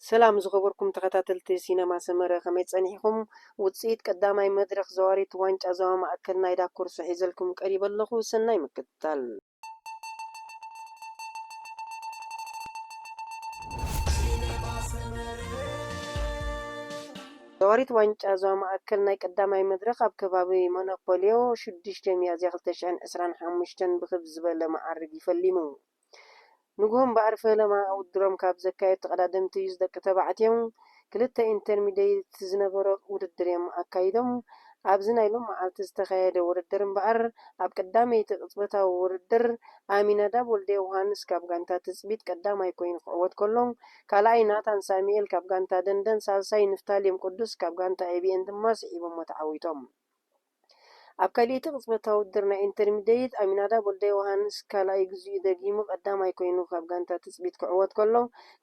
ሰላም ዝኸበርኩም ተኸታተልቲ ሲነማ ሰመረ፣ ከመይ ጸኒሕኩም? ውጽኢት ቀዳማይ መድረኽ ዘዋሪት ዋንጫ ዞባ ማእከል ናይ ዳኮርሶ ሒዘልኩም ቀሪበ ኣለኹ። ሰናይ ምክትታል። ዘዋሪት ዋንጫ ዞባ ማእከል ናይ ቀዳማይ መድረኽ ኣብ ከባቢ ሞኖፖልዮ ሽዱሽተ ሚያዝያ ክልተ ሽሕን ዕስራን ሓሙሽተን ብኽብ ዝበለ መዓርግ ይፈሊሙ። ንግሆ እምበኣር ፈለማ ውድድሮም ካብ ዘካየዱ ተቐዳደምቲ ዩዝ ደቂ ተባዕትዮ ክልተ ኢንተርሚዲየት ዝነበሮ ውድድር እዮም ኣካይዶም። ኣብዚ ናይ ሎም መዓልቲ ዝተኻየደ ውድድር እምበኣር ኣብ ቀዳመይቲ ቅጽበታዊ ውድድር ኣሚናዳብ ወልደ ዮሃንስ ካብ ጋንታ ትጽቢት ቀዳማይ ኮይኑ ክዕወት ከሎ፣ ካልኣይ ናታን ሳሙኤል ካብ ጋንታ ደንደን፣ ሳልሳይ ንፍታሌም ቅዱስ ካብ ጋንታ ኤቢኤን ድማ ስዒቦሞ ተዓዊቶም። ኣብ ካልኣይቲ ቅጽበታዊ ውድድር ናይ ኢንተርሚዲየት ኣሚናዳብ ወልደ ዮሃንስ ካልኣይ ግዚኡ ደጊሙ ቀዳማይ ኮይኑ ካብ ጋንታ ትጽቢት ክዕወት ከሎ፣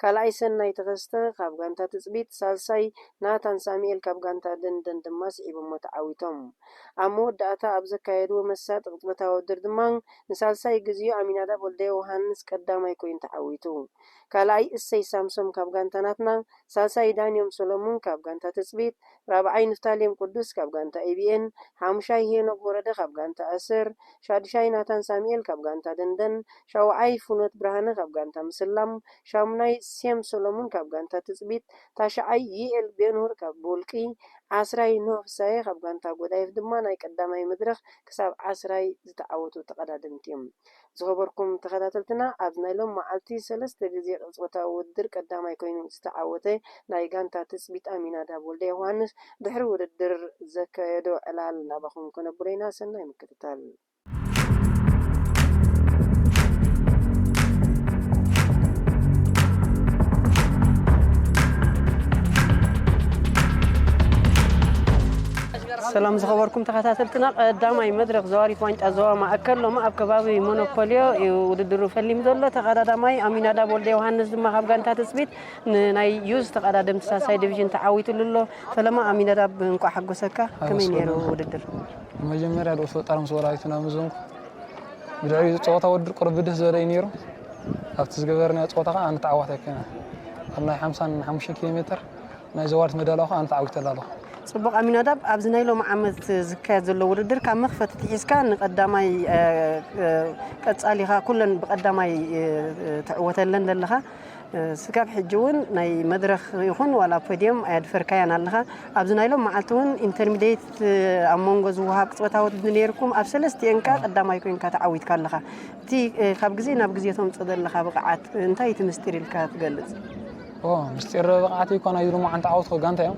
ካልኣይ ሰናይ ተኸስተ ካብ ጋንታ ትጽቢት፣ ሳልሳይ ናታን ሳሙኤል ካብ ጋንታ ደንደን ድማ ስዒቦሞ ተዓዊቶም። ኣብ መወዳእታ ኣብ ዘካየድዎ መሳጢ ቅጽበታዊ ውድድር ድማ ንሳልሳይ ግዚኡ ኣሚናዳብ ወልደ ዮሃንስ ቀዳማይ ኮይኑ ተዓዊቱ። ካልኣይ እሰይ ሳምሶም ካብ ጋንታ ናትና፣ ሳልሳይ ዳንዮም ሰሎሙን ካብ ጋንታ ትጽቢት፣ ራብዓይ ንፍታሌም ቅዱስ ካብ ጋንታ ኤቢኤን፣ ሓሙሻይ ሄኖክ ወረደ ካብ ጋንታ ኣሰር፣ ሻዱሻይ ናታን ሳሙኤል ካብ ጋንታ ደንደን፣ ሻውዓይ ፍኖት ብርሃነ ካብ ጋንታ ምስላም፣ ሻሙናይ ሴም ሰሎሙን ካብ ጋንታ ትጽቢት፣ ታሽዓይ ዩኤል ቤንሁር ካብ ብውልቂ፣ ዓስራይ ኖህ ፍሳየ ካብ ጋንታ ጎዳይፍ ድማ ናይ ቀዳማይ መድረኽ ክሳብ ዓስራይ ዝተዓወቱ ተቐዳደምቲ እዮም። ዝኸበርኩም ተኸታተልትና፣ ኣብዚ ናይ ሎም መዓልቲ ሰለስተ ግዜ ቅጽበታዊ ውድድር ቀዳማይ ኮይኑ ዝተዓወተ ናይ ጋንታ ትጽቢት ኣሚናዳብ ወልደ ዮሃንስ ድሕሪ ውድድር ዘካየዶ ዕላል ናባኹም ከነብሎ ኢና። ሰናይ ምክትታል። ሰላም ዝኸበርኩም ተኸታተልትና፣ ቀዳማይ መድረኽ ዘዋሪት ዋንጫ ዞባ ማእከል ሎሚ ኣብ ከባቢ ሞኖፖልዮ እዩ ውድድሩ ፈሊሙ ዘሎ። ተቐዳዳማይ ኣሚናዳብ ወልደ ዮሃንስ ድማ ካብ ጋንታ ትጽቢት ንናይ ዩዝ ተቐዳደምቲ ሳልሳይ ዲቪዥን ተዓዊትሉ ኣሎ። ፈለማ ኣሚናዳብ እንቋዕ ሓጎሰካ። ከመይ ነይሩ ውድድር? መጀመርያ ርእሱ ፈጣሪ ምስ ወላዲቱና ምስ ዞንኩ፣ ብድሕሪ ጸወታ ውድድር ቁሩብ ብድህ ዝበለ እዩ ነይሩ። ኣብቲ ዝገበርናዮ ጸወታ ከኣ ኣነ ተዓዋታይ ኮይና። ኣብ ናይ ሓምሳን ሓሙሽተን ኪሎ ሜተር ናይ ዘዋርት መዳልያ ከኣ ኣነ ተዓዊተላ ኣለኹ። ጽቡቕ ኣሚናዳብ፣ ኣብዚ ናይ ሎሚ ዓመት ዝካየድ ዘሎ ውድድር ካብ መኽፈቲ ትሒዝካ ንቐዳማይ፣ እ፣ እ፣ ቀጻሊኻ ኩለን ብቐዳማይ፣ እ፣ እ፣ ትዕወተለን ዘለኻ። እ፣ ስጋብ ሕጂ እውን ናይ መድረኽ ይኹን ዋላ ፖድየም ኣያድፈርካያን ኣለኻ። ኣብዚ ናይ ሎም መዓልቲ እውን ኢንተርሚዲየት፣ እ፣ ኣብ መንጎ ዝወሃብ ቅጽበታዊ ውድድር ነይርኩም፣ ኣብ ሰለስቲኤን ከኣ ቀዳማይ ኮይንካ ተዓዊትካ ኣለኻ። እቲ፣ እ፣ ካብ ግዜ ናብ ግዜ ተምጽኦ ዘለኻ ብቕዓት እንታይ እቲ ምስጢር ኢልካ ትገልጽ? ኦ፣ ምስጢር ብቕዓት እኮ ናይ ሎማዓንቲ ዓወት እኮ ጋንታ እዮም።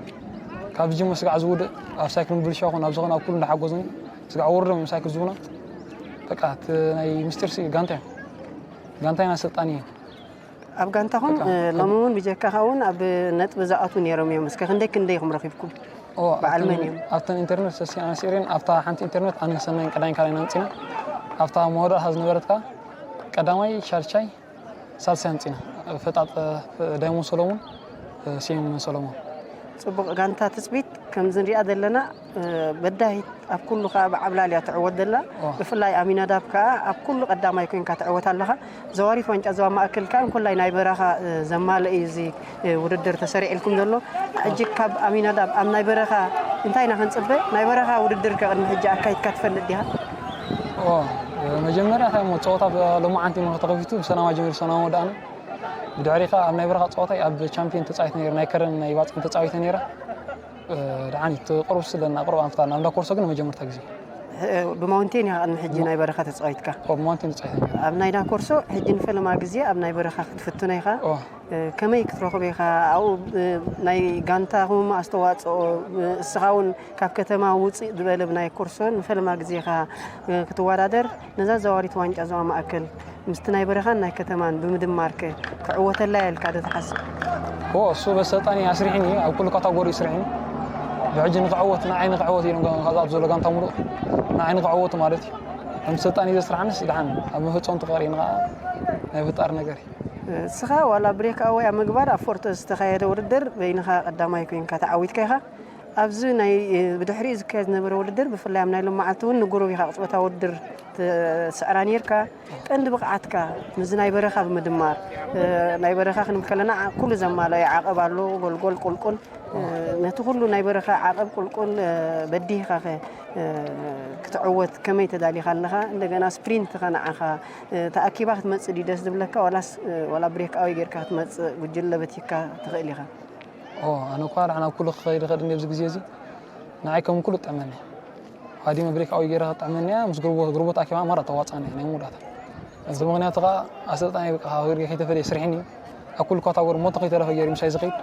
ካብ ጅምር ስጋዕ ዝውድእ ኣብ ሳይክል ምብልሻው ኮነ ኣብ ዝኾነ ኣብ ኩሉ እንዳሓገዙኒ ስጋዕ ወርዶም እዮም ሳይክል ዝቡና። በቃ እቲ ናይ ምስጢር ሲ ጋንታ እዮም። ጋንታ ኢና ሰልጣኒ እዩ። ኣብ ጋንታኹም፣ በቃ። እ፣ ሎሚ እውን ብጀካኻ እውን ኣብ ነጥቢ ዝኣትዉ ነይሮም እዮም። እስከ ክንደይ ክንደይ ኢኹም ረኺብኩም? ኦ፣ በዓል ኣብተን፣ መን እዮም? ኣብተን ኢንተርኔት ሰሲና ኣነ ስዒረን ኣብታ ሓንቲ ኢንተርኔት ኣነ ሰናይን ቀዳይን ካልኣይን ኣምጺና። ኣብታ መወዳእታ ዝነበረት ከኣ ቀዳማይ ሻድሻይ ሳልሳይ ኣምጺና። ፈጣጥ፣ እ፣ ዳይሞንድ ሰሎሙን፣ እ፣ ስዩም ሰሎሙን። ጽቡቕ፣ ጋንታ ትጽቢት ከምዚ ንሪኣ ዘለና፣ እ፣ በዳሂት ኣብ ኩሉ ከኣ ብዓብላል እያ ትዕወት ዘላ። ኦ። ብፍላይ ኣሚናዳብ ከኣ ኣብ ኩሉ ቀዳማይ ኮይንካ ትዕወት ኣለኻ። ዘዋሪት ዋንጫ ዞባ ማእከል ከኣ እንኮላይ ናይ በረኻ፣ እ፣ ዘማልእ እዩ እዚ፣ እ፣ ውድድር ተሰሪዕልኩም ዘሎ። ሕጂ ካብ ኣሚናዳብ ኣብ ናይ በረኻ እንታይ ኢና ክንጽበ? ናይ በረኻ ውድድር ከ ቅድሚ ሕጂ ኣካይድካ ትፈልጥ ዲኻ? ኦ፣ መጀመርያ እንታይ እሞ ጸወታ ብ-፣ ሎማዓንቲ እሞ ተኸፊቱ ብሰላማ ጀሚሩ ሰላማ ወዳእና። ብድሕሪ ከኣ ኣብ ናይ በረኻ ጸወታይ ኣብ ቻምፒዮን ተጻዊተ ነይረ፣ ናይ ከረን ናይ ባጽዕን ተጻዊተ ነይረ። እ፣ ደሓን እዩ፣ እቲ ቁሩብ ስለና ቁሩብ ኣንፍታና። ኣብ እንዳ ኮርሶ ግን መጀመርታ ግዜ። እ፣ ብማውንቴን ኢኻ ቅድሚ ሕጂ ናይ በረኻ ተጻዊትካ? ኦ፣ ብማውንቴን ተጻዊተ ነይረ። ኣብ ናይ ዳኮርሶ ሕጂ ንፈለማ ግዜ ኣብ ናይ በረኻ ክትፍትኖ ኢኻ። ኦ። እ፣ ከመይ ክትረኽቦ ኢኻ? ኣብኡ፣ እ፣ ናይ ጋንታኹም ኣስተዋጽኦ፣ እ፣ እስኻ እውን ካብ ከተማ ውጽእ ዝበለ ብናይ ኮርሶ ንፈለማ ግዜ ኢኻ፣ እ፣ ክትወዳደር። ነዛ ዘዋሪት ዋንጫ ዞባ ማእከል ምስቲ ናይ በረኻን ናይ ከተማን ብምድማርከ ክዕወተላ እያ ኢልካ ዶ ትሓስብ? ኦ፣ እሱ በሰልጣኒ ኣስሪሕኒ እዩ፣ ኣብ ኩሉ ካታጎሪ ኣስሪሕኒ። ብሕጂ ንክዕወት፣ ንዓይ ንክዕወት ኢሎም ካብዚ ዘሎ ጋንታ ሙሉእ ንዓይ ንክዕወት ማለት እዩ። ከም ሰልጣኒ ዘስርሓንስ ደሓን ኣብ መፈጸምቲ ክቕር እዩ፣ ንዓ ናይ ፍጣር ነገር እዩ። እስኻ ዋላ ብሬክ ኣወይ ኣብ ምግባር ኣብ ፎርቶ ዝተኻየደ ውድድር በይንኻ ቀዳማይ ኮይንካ ተዓዊትካ ኢኻ። ኣብዚ ናይ ብድሕሪኡ ዝካየድ ዝነበረ ውድድር፣ ብፍላይ ኣብ ናይ ሎማዓልቲ እውን ንጉሩብ ኢኻ ቅጽበታዊ ውድድር ትስዕራ ነርካ። ቀንዲ ብቕዓትካ ምስዚ ናይ በረኻ ብምድማር፣ ናይ በረኻ ክንብል ከለና ኩሉ ዘማለኦ ዓቐብ ኣሎ፣ ጎልጎል፣ ቁልቁል። ነቲ ኩሉ ናይ በረኻ ዓቐብ፣ ቁልቁል በዲህካ ክትዕወት ከመይ ተዳሊኻ ኣለኻ? እንደገና ስፕሪንት ከ ንዓኻ ተኣኪባ ክትመጽእ ድዩ ደስ ዝብለካ፣ ዋላስ ዋላ ብሬክኣዊ ጌርካ ክትመጽእ፣ ጉጅለ በቲካ ትኽእል ኢኻ? ኦ፣ ኣነ እኳ ደሓን ኣብ ኩሉ ክኸይድ ይኽእል እንዲ ኣብዚ ግዜ እዚ። ንዓይ ከም ኩሉ ትጥዕመኒ። ሃዲመ ብሬክኣዊ ገይረ ክትጥዕመኒ እያ፣ ምስ ግሩቦ-፣ ግሩቦ ተኣኪባ ማራ ተዋጽኣኒ ናይ መወዳእታ። እዚ ምኽንያቱ ከኣ ኣሰልጣኒ በቃ ካብ ገርጌ ከይተፈልየ ስርሕኒ እዩ። ኣብ ኩሉ ካታጎሪ ሞቶ ከይተረፈ ገይሩ ምሳይ ዝኸይድ።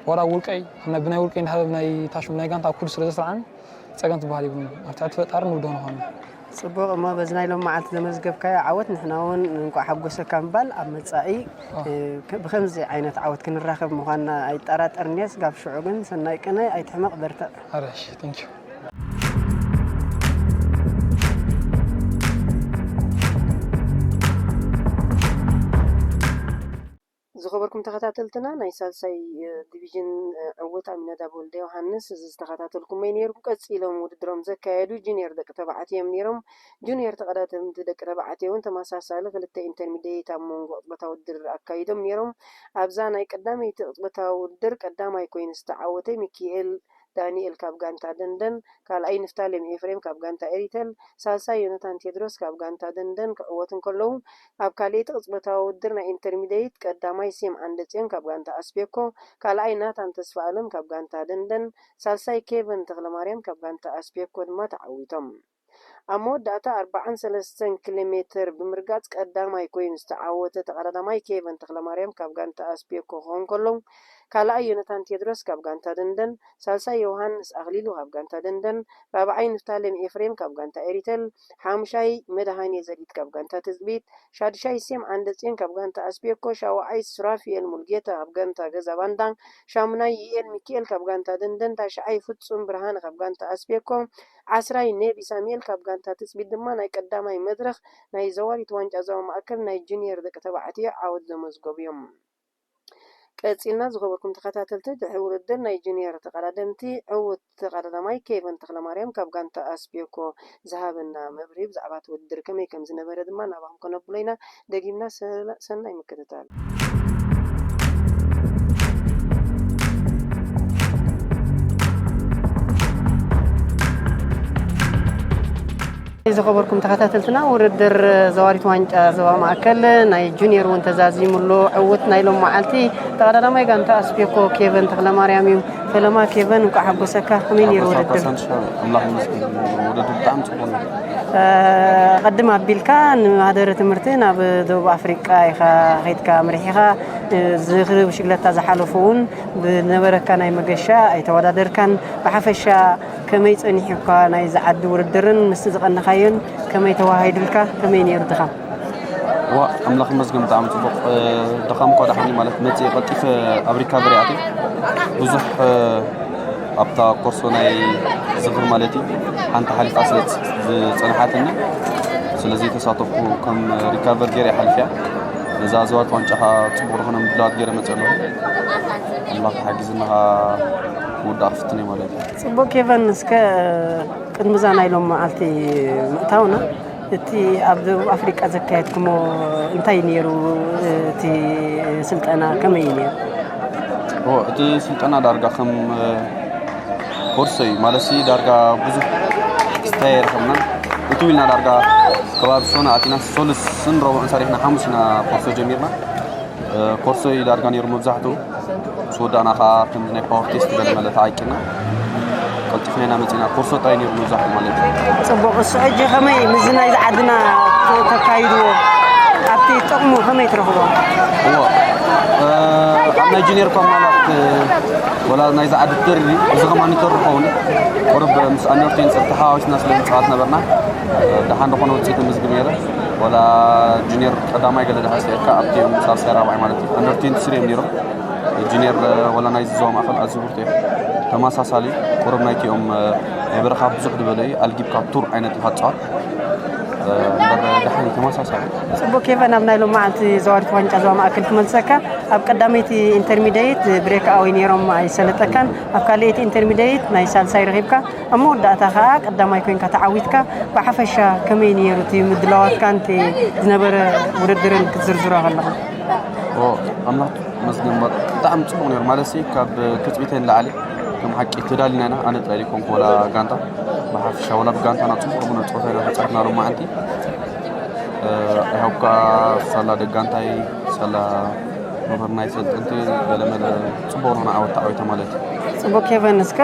ዋላ ውልቀይ፣ ኣብ ናይ፣ ብናይ ውልቀይ እንዳሃበ ብናይ ታሽም ናይ ጋንታ ኣብ ኩሉ ስለ ዘስርዓኒ፣ ጸገም ትበሃል የብሉን። ኣብ ትሕቲ ፈጣሪ ንውዶ ንኾኑ። ጽቡቕ እሞ በዚ ናይ ሎም መዓልቲ ዘመዝገብካዮ ዓወት ንሕና እውን እንቋዕ ሓጎሰካ ምባል ኣብ መጻኢ፣ እ፣ ከ-፣ ብኸምዚ ዓይነት ዓወት ክንራኸብ ምዃንና ኣይጠራጠርን እየ። ስጋብ ሽዑ ግን ሰናይ ቅነ፣ ኣይትሕመቕ፣ በርትዕ። ኣረ፣ እሺ፣ thank you። ዝኸበርኩም ተኸታተልትና፣ ናይ ሳልሳይ፣ እ፣ ዲቪዥን፣ እ፣ ዕውት ኣሚነዳብ ወልደ ዮሃንስ እዚ ዝተኸታተልኩሞ እዩ ነይሩ። ቀጺሎም ውድድሮም ዘካየዱ ጁኒየር ደቂ ተባዕትዮ እዮም ነይሮም። ጁኒየር ተቐዳደምቲ ደቂ ተባዕትዮ እውን ተመሳሳሊ ክልተ ኢንተርሚዲየት ኣብ መንጎ ቅጽበታዊ ውድድር ኣካይዶም ነይሮም። ኣብዛ ናይ ቀዳመይቲ ቅጽበታዊ ውድድር ቀዳማይ ኮይኑ ዝተዓወተ ሚኪኤል ዳንኤል ካብ ጋንታ ደንደን፣ ካልኣይ ንፍታሌም ኤፍሬም ካብ ጋንታ ኤሪተል፣ ሳልሳይ ዮናታን ቴድሮስ ካብ ጋንታ ደንደን ክዕወቱ እንከለዉ፣ ኣብ ካልኣይቲ ቅጽበታዊ ውድድር ናይ ኢንተርሚዲየት ቀዳማይ ሴም ዓንደጽዮን ካብ ጋንታ ኣስቤኮ፣ ካልኣይ ናታን ተስፋኣለም ካብ ጋንታ ደንደን፣ ሳልሳይ ኬቨን ተኽለማርያም ካብ ጋንታ ኣስቤኮ ድማ ተዓዊቶም። ኣብ መወዳእታ ኣርብዓን ሰለስተን ኪሎ ሜተር ብምርጋጽ ቀዳማይ ኮይኑ ዝተዓወተ ተቐዳዳማይ ኬቨን ተኽለማርያም ካብ ጋንታ ኣስቤኮ ክኸውን ከሎ፣ ካልኣይ ዮናታን ቴድሮስ ካብ ጋንታ ደንደን፣ ሳልሳይ ዮሃንስ ኣኽሊሉ ካብ ጋንታ ደንደን፣ ራብዓይ ንፍታሌም ኤፍሬም ካብ ጋንታ ኤሪተል፣ ሓሙሻይ መድሃኔ ዘሪት ካብ ጋንታ ትጽቢት፣ ሻድሻይ ሴም ዓንደጽዮን ካብ ጋንታ ኣስቤኮ፣ ሻውዓይ ሱራፊኤል ሙልጌታ ካብ ጋንታ ገዛ ባንዳ፣ ሻሙናይ ዩኤል ሚኪኤል ካብ ጋንታ ደንደን፣ ታሽዓይ ፍጹም ብርሃነ ካብ ጋንታ ኣስቤኮ፣ ዓስራይ ኔቢ ሳሙኤል ካብ ጋንታ ትጽቢት ድማ ናይ ቀዳማይ መድረኽ ናይ ዘዋሪት ዋንጫ ዞባ ማእከል ናይ ጁኒየር ደቂ ተባዕትዮ ዓወት ዘመዝገቡ እዮም። ቀጺልና ዝኸበርኩም ተኸታተልቲ፣ ድሕሪ ውድድር ናይ ጁኒየር ተቐዳደምቲ፣ ዕዉት ተቐዳዳማይ ኬቨን ተኽለማርያም ካብ ጋንታ ኣስቤኮ ዝሃበና መብርሂ ብዛዕባ እቲ ውድድር ከመይ ከም ዝነበረ ድማ ናባኹም ከነብሎ ኢና። ደጊምና ሰላ-፣ ሰናይ ምክትታል። ዝኸበርኩም ተኸታተልትና፣ ውድድር ዘዋሪት ዋንጫ ዞባ ማእከል ናይ ጁኒየር እውን ተዛዚሙ ኣሎ። ዕውት ናይ ሎም መዓልቲ ተቐዳዳማይ ጋንታ ኣስቤኮ ኬቨን ተኽለማርያም እዩ። ፈለማ ኬቨን፣ እንቋዕ ሓጎሰካ። ከመይ ነይሩ ሓጎስ ውድድር? ሓጎስ ኣንሻ፣ ኣምላኽ ይመስገን። ውድድር ብጣዕሚ ጽቡቕ ነይሩ። እ፣ ቅድም ኣቢልካ ንማህደረ ትምህርቲ ናብ ደቡብ ኣፍሪቃ ኢኻ ኸይድካ ኣምሪሕኻ። እ፣ ዝኽሪ ብሽግለታ ዝሓለፉ እውን ብነበረካ ናይ መገሻ ኣይተወዳደርካን። ብሓፈሻ ከመይ ጸኒሑካ ናይዚ ዓዲ ውድድርን ምስቲ ዝቐነኻዮን ከመይ ተወሃሂዱልካ? ከመይ ነይሩ ድኻም? ዋ፣ ኣምላኽ ይመስገን ብጣዕሚ ጽቡቕ። እ፣ ድኻም እኳ ደሓን እዩ ማለት መጽእ ቀልጢፈ ኣብ ሪካቨሪ ኣትየ። ብዙሕ፣ እ፣ ኣብታ ኮርሶ ናይ ዝኽሪ ማለት እዩ ሓንቲ ሓሊፋ ስለ ዝጸንሓትኒ፣ ስለ ዘይተሳተፍኩ ከም ሪካቨር ገይረ እየ ሓሊፈያ። ነዛ ዘዋሪት ዋንጫ ኸኣ ጽቡቕ ዝኾነ ምድላዋት ገይረ መጽእ ኣለኹ። ኣምላኽ ሓጊዝኒ ኸኣ ክውዳእ ክፍትን እየ ማለት እዩ። ጽቡቕ ኬቨን፣ እስከ ቅድሚ እዛ ናይ ሎም መዓልቲ ምእታውና፣ እቲ ኣብ ደቡብ ኣፍሪቃ ዘካየድኩሞ እንታይ ነይሩ? እቲ ስልጠና ከመይ እዩ ነይሩ? ኦ፣ እቲ ስልጠና ዳርጋ ከም፣ እ፣ ኮርሶ እዩ። ማለትሲ ዳርጋ ብዙሕ ክስታይ ኣይረኸብናን። እትው ኢልና ዳርጋ ከባቢ ሶና ኣቲና ሶሉስን ረቡዕን ሰሪሕና ሓሙስ ኢና ኮርሶ ጀሚርና። እ፣ ኮርሶ እዩ ዳርጋ ነይሩ መብዛሕትኡ። ምስ ወዳእና ኸዓ ከምዚ ናይ ፓወር ቴስት ገለ መለ ተዓቂብና ቀልጢፍና ኢና መጺና። ኮርሶ ጥራይ ነይሩ መብዛሕትኡ ማለት እዩ። ጽቡቕ። እሱ ሕጂ ከመይ ምስዚ ናይዚ ዓድና ተ-፣ ተካይድዎ ኣብቲ ጥቕሙ ከመይ ትረኽቦ? እዎ። እ፣ ኣብ ናይ ጁኒየር እኳ ምናልባት፣ እ፣ ወላ ናይዚ ዓዲ ትደርቢ፣ እዚ ከማን ይተርፍ ይኸውን። ቁሩብ ምስ ኣንደር ቴን ተሓዋዊስና ስለ ንጻወት ነበርና። እ፣ ደሓን ዝኾነ ውጽኢት ነምዝግብ ነይረ። ወላ ጁኒየር ቀዳማይ ገለ ደሓን ስዒርካ ኣብቲ ሳልሳይ ራብዓይ ማለት እዩ። ኣንደር ቴን ስሪ እዮም ነይሮም። ጁኒየር፣ እ፣ ወላ ናይዚ ዞባ ማእከል ኣዝዩ ብርቱዕ እዩ። ተመሳሳሊ ቁሩብ ናይቲኦም፣ እ፣ ናይ በረኻ ብዙሕ ዝበለ እዩ። ኣልጊብካ ቱር ዓይነት ኢኻ ትጻወት። እ፣ እምበር ደሓን እዩ፣ ተመሳሳሊ። ጽቡቕ ኬቨን፣ ኣብ ናይ ሎማዓንቲ ዘዋሪት ዋንጫ ዞባ ማእከል ክመልሰካ። ኣብ ቀዳመይቲ ኢንተርሚደይት ብሬክ ኣወይ ነይሮም ኣይሰለጠካን። ኣብ ካልኣይቲ ኢንተርሚደይት ናይ ሳልሳይ ረኺብካ፣ ኣብ መወዳእታ ከኣ ቀዳማይ ኮይንካ ተዓዊትካ። ብሓፈሻ ከመይ ነይሩ እቲ ምድላዋትካን እቲ ዝነበረ ውድድርን ክትዝርዝሮ ከለኻ? ኣምላኽ መስገን፣ ብጣዕሚ ጽቡቕ ነይሩ። ማለት ሲ ካብ ትጽቢተይ ንላዕሊ ከም ሓቂ ተዳሊና ኢና። ኣነ ጥራይ ኮንኩ ወላ ጋንታ፣ ብሓፈሻ ወላ ብጋንታና ጽቡቕ ዝኾነ ጸወታ ኢና ተጻዊትና ሎማዓንቲ። ኣይሃብካ ሳላ ደጋንታይ ሳላ መምህር ናይ ሰልጠንቲ ገለመለ ጽቡቕ ዝኾነ ዓወት ተዓዊተ ማለት እዩ። ጽቡቅ ኬቨን፣ እስከ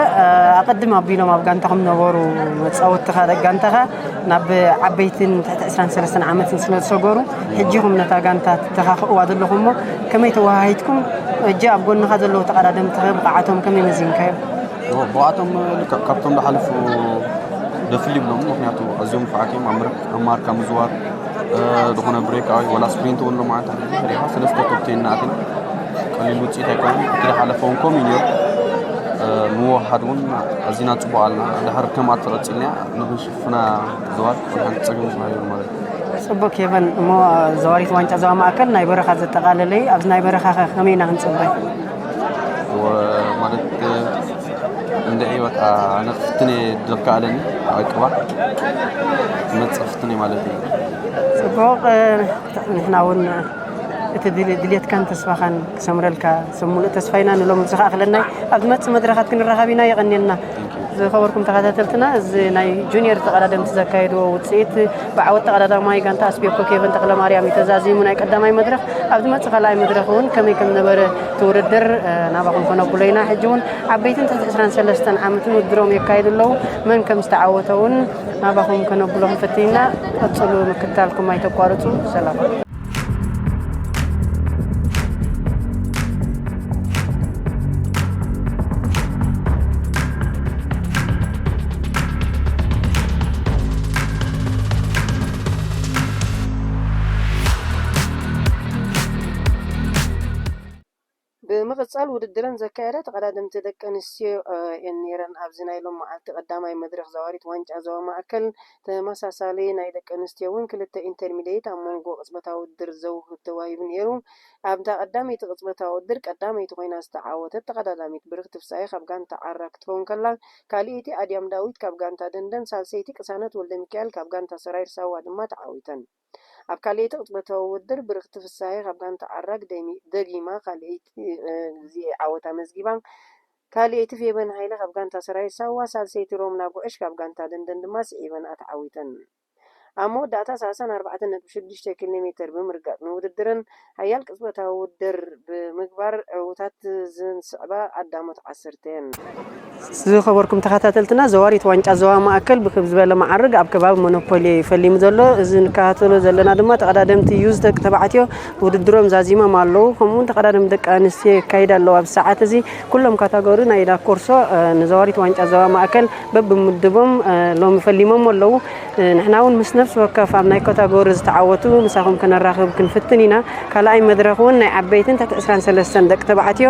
ኣቐድም ኣቢሎም ኣብ ጋንታኹም ነበሩ መጻወትኻ ደጋንታኻ ናብ ዓበይትን ትሕቲ ዕስራን ሰለስተን ዓመትን ስለ ዝሰገሩ፣ ሕጂኹም ነታ ጋንታ ትተኻኽእዋ ዘለኹም እሞ ከመይ ተወሃሂድኩም? ሕጂ ኣብ ጎንኻ ዘለዉ ተቐዳደምትኸ ብቕዓቶም ከመይ መዚንካዮም? ብኣቶም ልክዕ ካብቶም ዝሓለፉ ደፍል ይብሎም፣ ምክንያቱ ኣዝዮም ንፉዓት እዮም። ኣብ መርክ- ኣብ ማርካ ምዝዋር ዝኾነ ብሬክ ኣወይ ወላ ስፕሪንት እውን ሎማዓንቲ ሪኻ ሰለስተ ቶፕ ቴን ንኣትን ቀሊል ውፅኢት ኣይኮነን። እቲ ዝሓለፈ እውን ከምኡ እዩ ነይሩ። ምውሃድ እውን ኣዚና ፅቡቅ ኣለና። ድሕር ከምኣ ተቐፂልና ንክንሽፍና ዝዋር ሓንቲ ፀገም ዝባሃዩ ማለት እዩ። ጽቡቅ ኬቨን፣ እሞ ዘዋሪት ዋንጫ ዞባ ማእከል ናይ በረኻ ዘጠቓለለይ ኣብዚ ናይ በረኻ ከ ከመይ ኢና ክንጽበ? ማለት እንድዒ በቃ ኣነ ክፍትን እየ ድልካ ኣለኒ ኣቅባ መጽእ ክፍትን እየ ማለት እዩ። ጽቡቕ። ንሕና እውን እቲ ድል- ድልየትካን ተስፋኻን ክሰምረልካ ሰብ ሙሉእ ተስፋ ኢና ንሎም ዝኸኣኽለናይ ኣብ ዝመጽእ መድረኻት ክንራኸብ ኢና። የቐንየልና። ዝኸበርኩም ተኸታተልትና፣ እዚ ናይ ጁኒየር ተቐዳደምቲ ዘካየድዎ ውፅኢት ብዓወት ተቐዳዳማይ ጋንታ ኣስቤኮ ኬቨን ተኽለማርያም እዩ ተዛዚሙ። ናይ ቀዳማይ መድረኽ ኣብ ዝመፅእ ካልኣይ መድረኽ እውን ከመይ ከም ነበረ እቲ ውድድር ናባኹም ከነብሎ ኢና። ሕጂ እውን ዓበይትን ትሕቲ ዕስራን ሰለስተን ዓመትን ውድድሮም የካይዱ ኣለዉ። መን ከም ዝተዓወተ እውን ናባኹም ከነብሎ ክንፍትን ኢና። ቀፅሉ ምክትታልኩም ኣይተቋርፁ። ሰላም። ብምቕጻል ውድድረን ዘካየዳ ተቐዳደምቲ ደቂ ኣንስትዮ እየን ነይረን። ኣብዚ ናይ ሎም መዓልቲ ቀዳማይ መድረኽ ዘዋሪት ዋንጫ ዞባ ማእከል ተመሳሳሊ ናይ ደቂ ኣንስትዮ እውን ክልተ ኢንተርሚድየት ኣብ መንጎ ቅጽበታዊ ውድድር ዘውህብ ተዋሂቡ ነይሩ። ኣብታ ቀዳመይቲ ቅጽበታዊ ውድድር ቀዳመይቲ ኮይና ዝተዓወተት ተቐዳዳሚት ብርኽቲ ፍሳየ ካብ ጋንታ ዓራ ክትከውን ከላ፣ ካልኣይቲ ኣድያም ዳዊት ካብ ጋንታ ደንደን፣ ሳልሰይቲ ቅሳነት ወልደሚካኤል ካብ ጋንታ ሰራይር ሳዋ ድማ ተዓዊተን። ኣብ ካልኣይቲ ቅጽበታዊ ውድድር ብርኽቲ ፍሳሄ ካብ ጋንታ ዓራግ ደጊማ ካልኣይቲ ግዜ ዓወት ኣመዝጊባ። ካልኣይቲ ፌበን ሃይለ ካብ ጋንታ ሰራዊት ሳዋ፣ ሳልሰይቲ ሮምና ጉዕሽ ካብ ጋንታ ደንደን ድማ ስዒበን ኣተዓዊተን። ኣብ መወዳእታ ሰላሳን ኣርባዕተን ነጥቢ ሽዱሽተ ኪሎ ሜተር ብምርጋጥ ንውድድረን ሓያል ቅጽበታዊ ውድድር ብምግባር ዕዉታት ዝስዕባ ቀዳሞት ዓሰርተ እየን። ዝኸበርኩም ተኸታተልትና፣ ዘዋሪት ዋንጫ ዞባ ማእከል ብክብ ዝበለ መዓርግ ኣብ ከባቢ ሞኖፖሊ ፈሊሙ ዘሎ። እዚ ንከታተሎ ዘለና ድማ ተቐዳደምቲ ዩዝ ደቂ ተባዕትዮ ውድድሮም ዛዚሞም ኣለዉ። ከምኡውን ተቐዳደምቲ ደቂ ኣንስትዮ የካይዳ ኣለዉ። ኣብዚ ሰዓት እዚ ኩሎም ካታጎሪ ናይ ዳኮርሶ ንዘዋሪት ዋንጫ ዞባ ማእከል በብምድቦም ሎሚ ፈሊሞም ኣለዉ። ንሕና እውን ምስ ነፍሲ ወከፍ ኣብ ናይ ካታጎሪ ዝተዓወቱ ምሳኹም ከነራኽብ ክንፍትን ኢና። ካልኣይ መድረኽ እውን ናይ ዓበይትን ትሕቲ ዕስራን ሰለስተን ደቂ ተባዕትዮ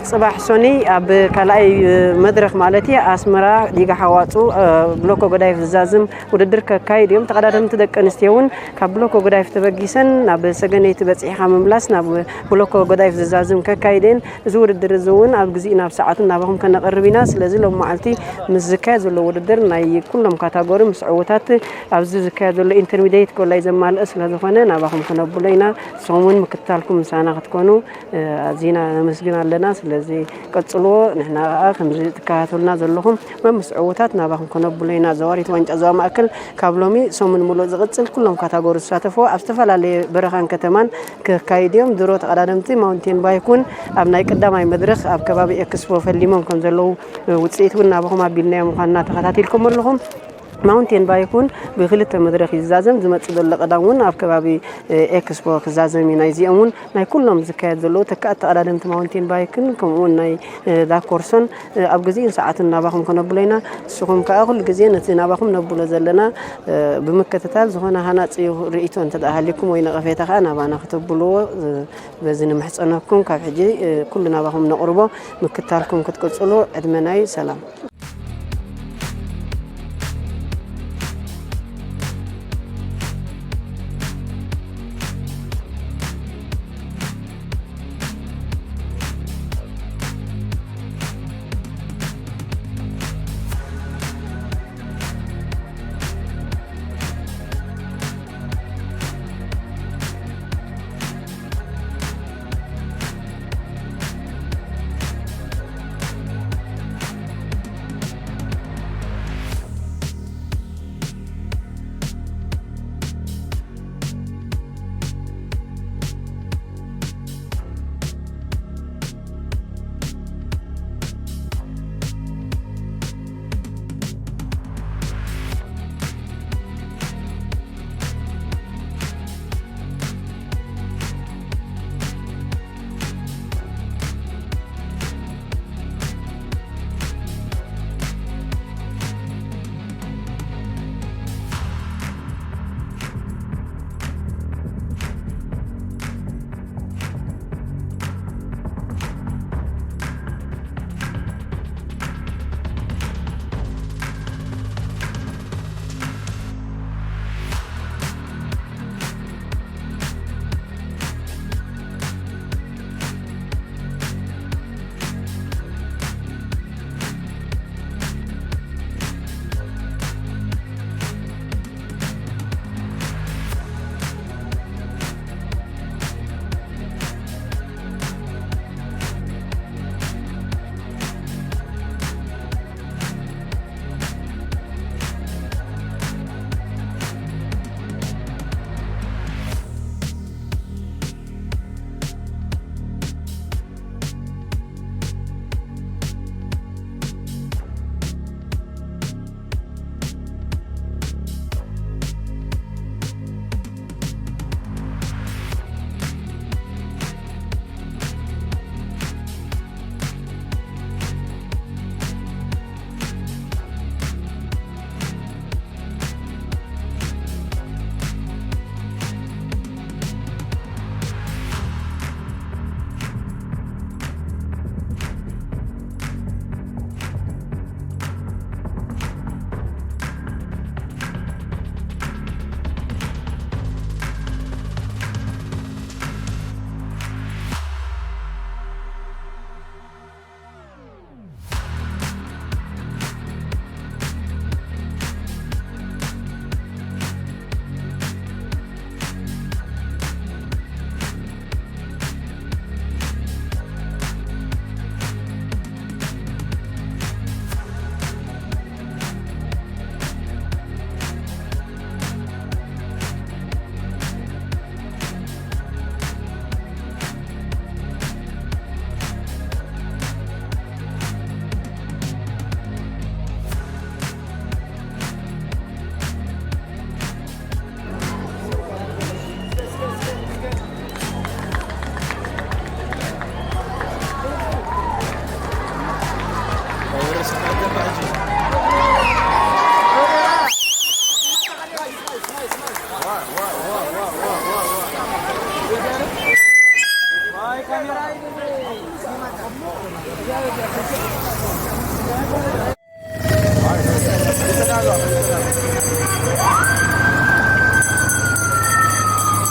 ጽባሕ ሶኒ ኣብ ካልኣይ መድረኽ ማለት እዩ ኣስመራ ዲጋ ሓዋፁ ብሎኮ ጎዳይፍ ዝዛዝም ውድድር ከካይድ እዮም። ተቐዳደምቲ ደቂ ኣንስትዮ እውን ካብ ብሎኮ ጎዳይፍ ተበጊሰን ናብ ሰገነይቲ በፂሕኻ ምምላስ ናብ ብሎኮ ጎዳይፍ ዝዛዝም ከካይድ እየን። እዚ ውድድር እዚ እውን ኣብ ግዚኡ ናብ ሰዓቱ ናባኹም ከነቕርብ ኢና። ስለዚ ሎም መዓልቲ ምስ ዝካየድ ዘሎ ውድድር ናይ ኩሎም ካታጎሪ ምስ ዕውታት ኣብዚ ዝካየድ ዘሎ ኢንተርሚድየት ጎላይ ዘማልእ ስለ ዝኾነ ናባኹም ከነብሎ ኢና። ንስኹም እውን ምክትታልኩም ምሳና ክትኮኑ ኣዚና ነመስግን ኣለና። ስለዚ ቀጽልዎ። ንሕና ከዓ ከምዚ ትከታተሉና ዘለኹም መምስ ዕውታት ናባኹም ከነብሎ ኢና። ዘዋሪት ዋንጫ ዞባ ማእከል ካብ ሎሚ ሰሙን ሙሉእ ዝቕጽል ኩሎም ካታጎሪ ዝሳተፍዎ ኣብ ዝተፈላለየ በረኻን ከተማን ክካይድ እዮም። ድሮ ተቐዳደምቲ ማውንቴን ባይክ እውን ኣብ ናይ ቀዳማይ መድረኽ ኣብ ከባቢ ኤክስፖ ፈሊሞም ከም ዘለዉ ውፅኢት እውን ናባኹም ኣቢልናዮ ምዃንና ተኸታቲልኩም ኣለኹም። ማውንቴን ባይክ እውን ብክልተ መድረኽ ይዛዘም። ዝመፅእ ዘሎ ቀዳም እውን ኣብ ከባቢ ኤክስፖ ክዛዘም እዩ። ናይዚኦም እውን ናይ ኩሎም ዝካየድ ዘለዉ ተካእቲ ተቐዳደምቲ ማውንቴን ባይክን ከምኡውን ናይ ዳኮርሶን ኣብ ግዜን ሰዓትን ናባኹም ከነብሎ ኢና። ንስኹም ከዓ ኩሉ ግዜ ነቲ ናባኹም ነብሎ ዘለና ብምክትታል ዝኾነ ሃናፂ ርእይቶ እንተ ደኣ ሃልዩኩም ወይ ነቐፌታ ከዓ ናባና ክተብልዎ በዚ ንምሕፀነኩም። ካብ ሕጂ ኩሉ ናባኹም ነቕርቦ ምክታልኩም ክትቅፅሉ ዕድመናይ ሰላም።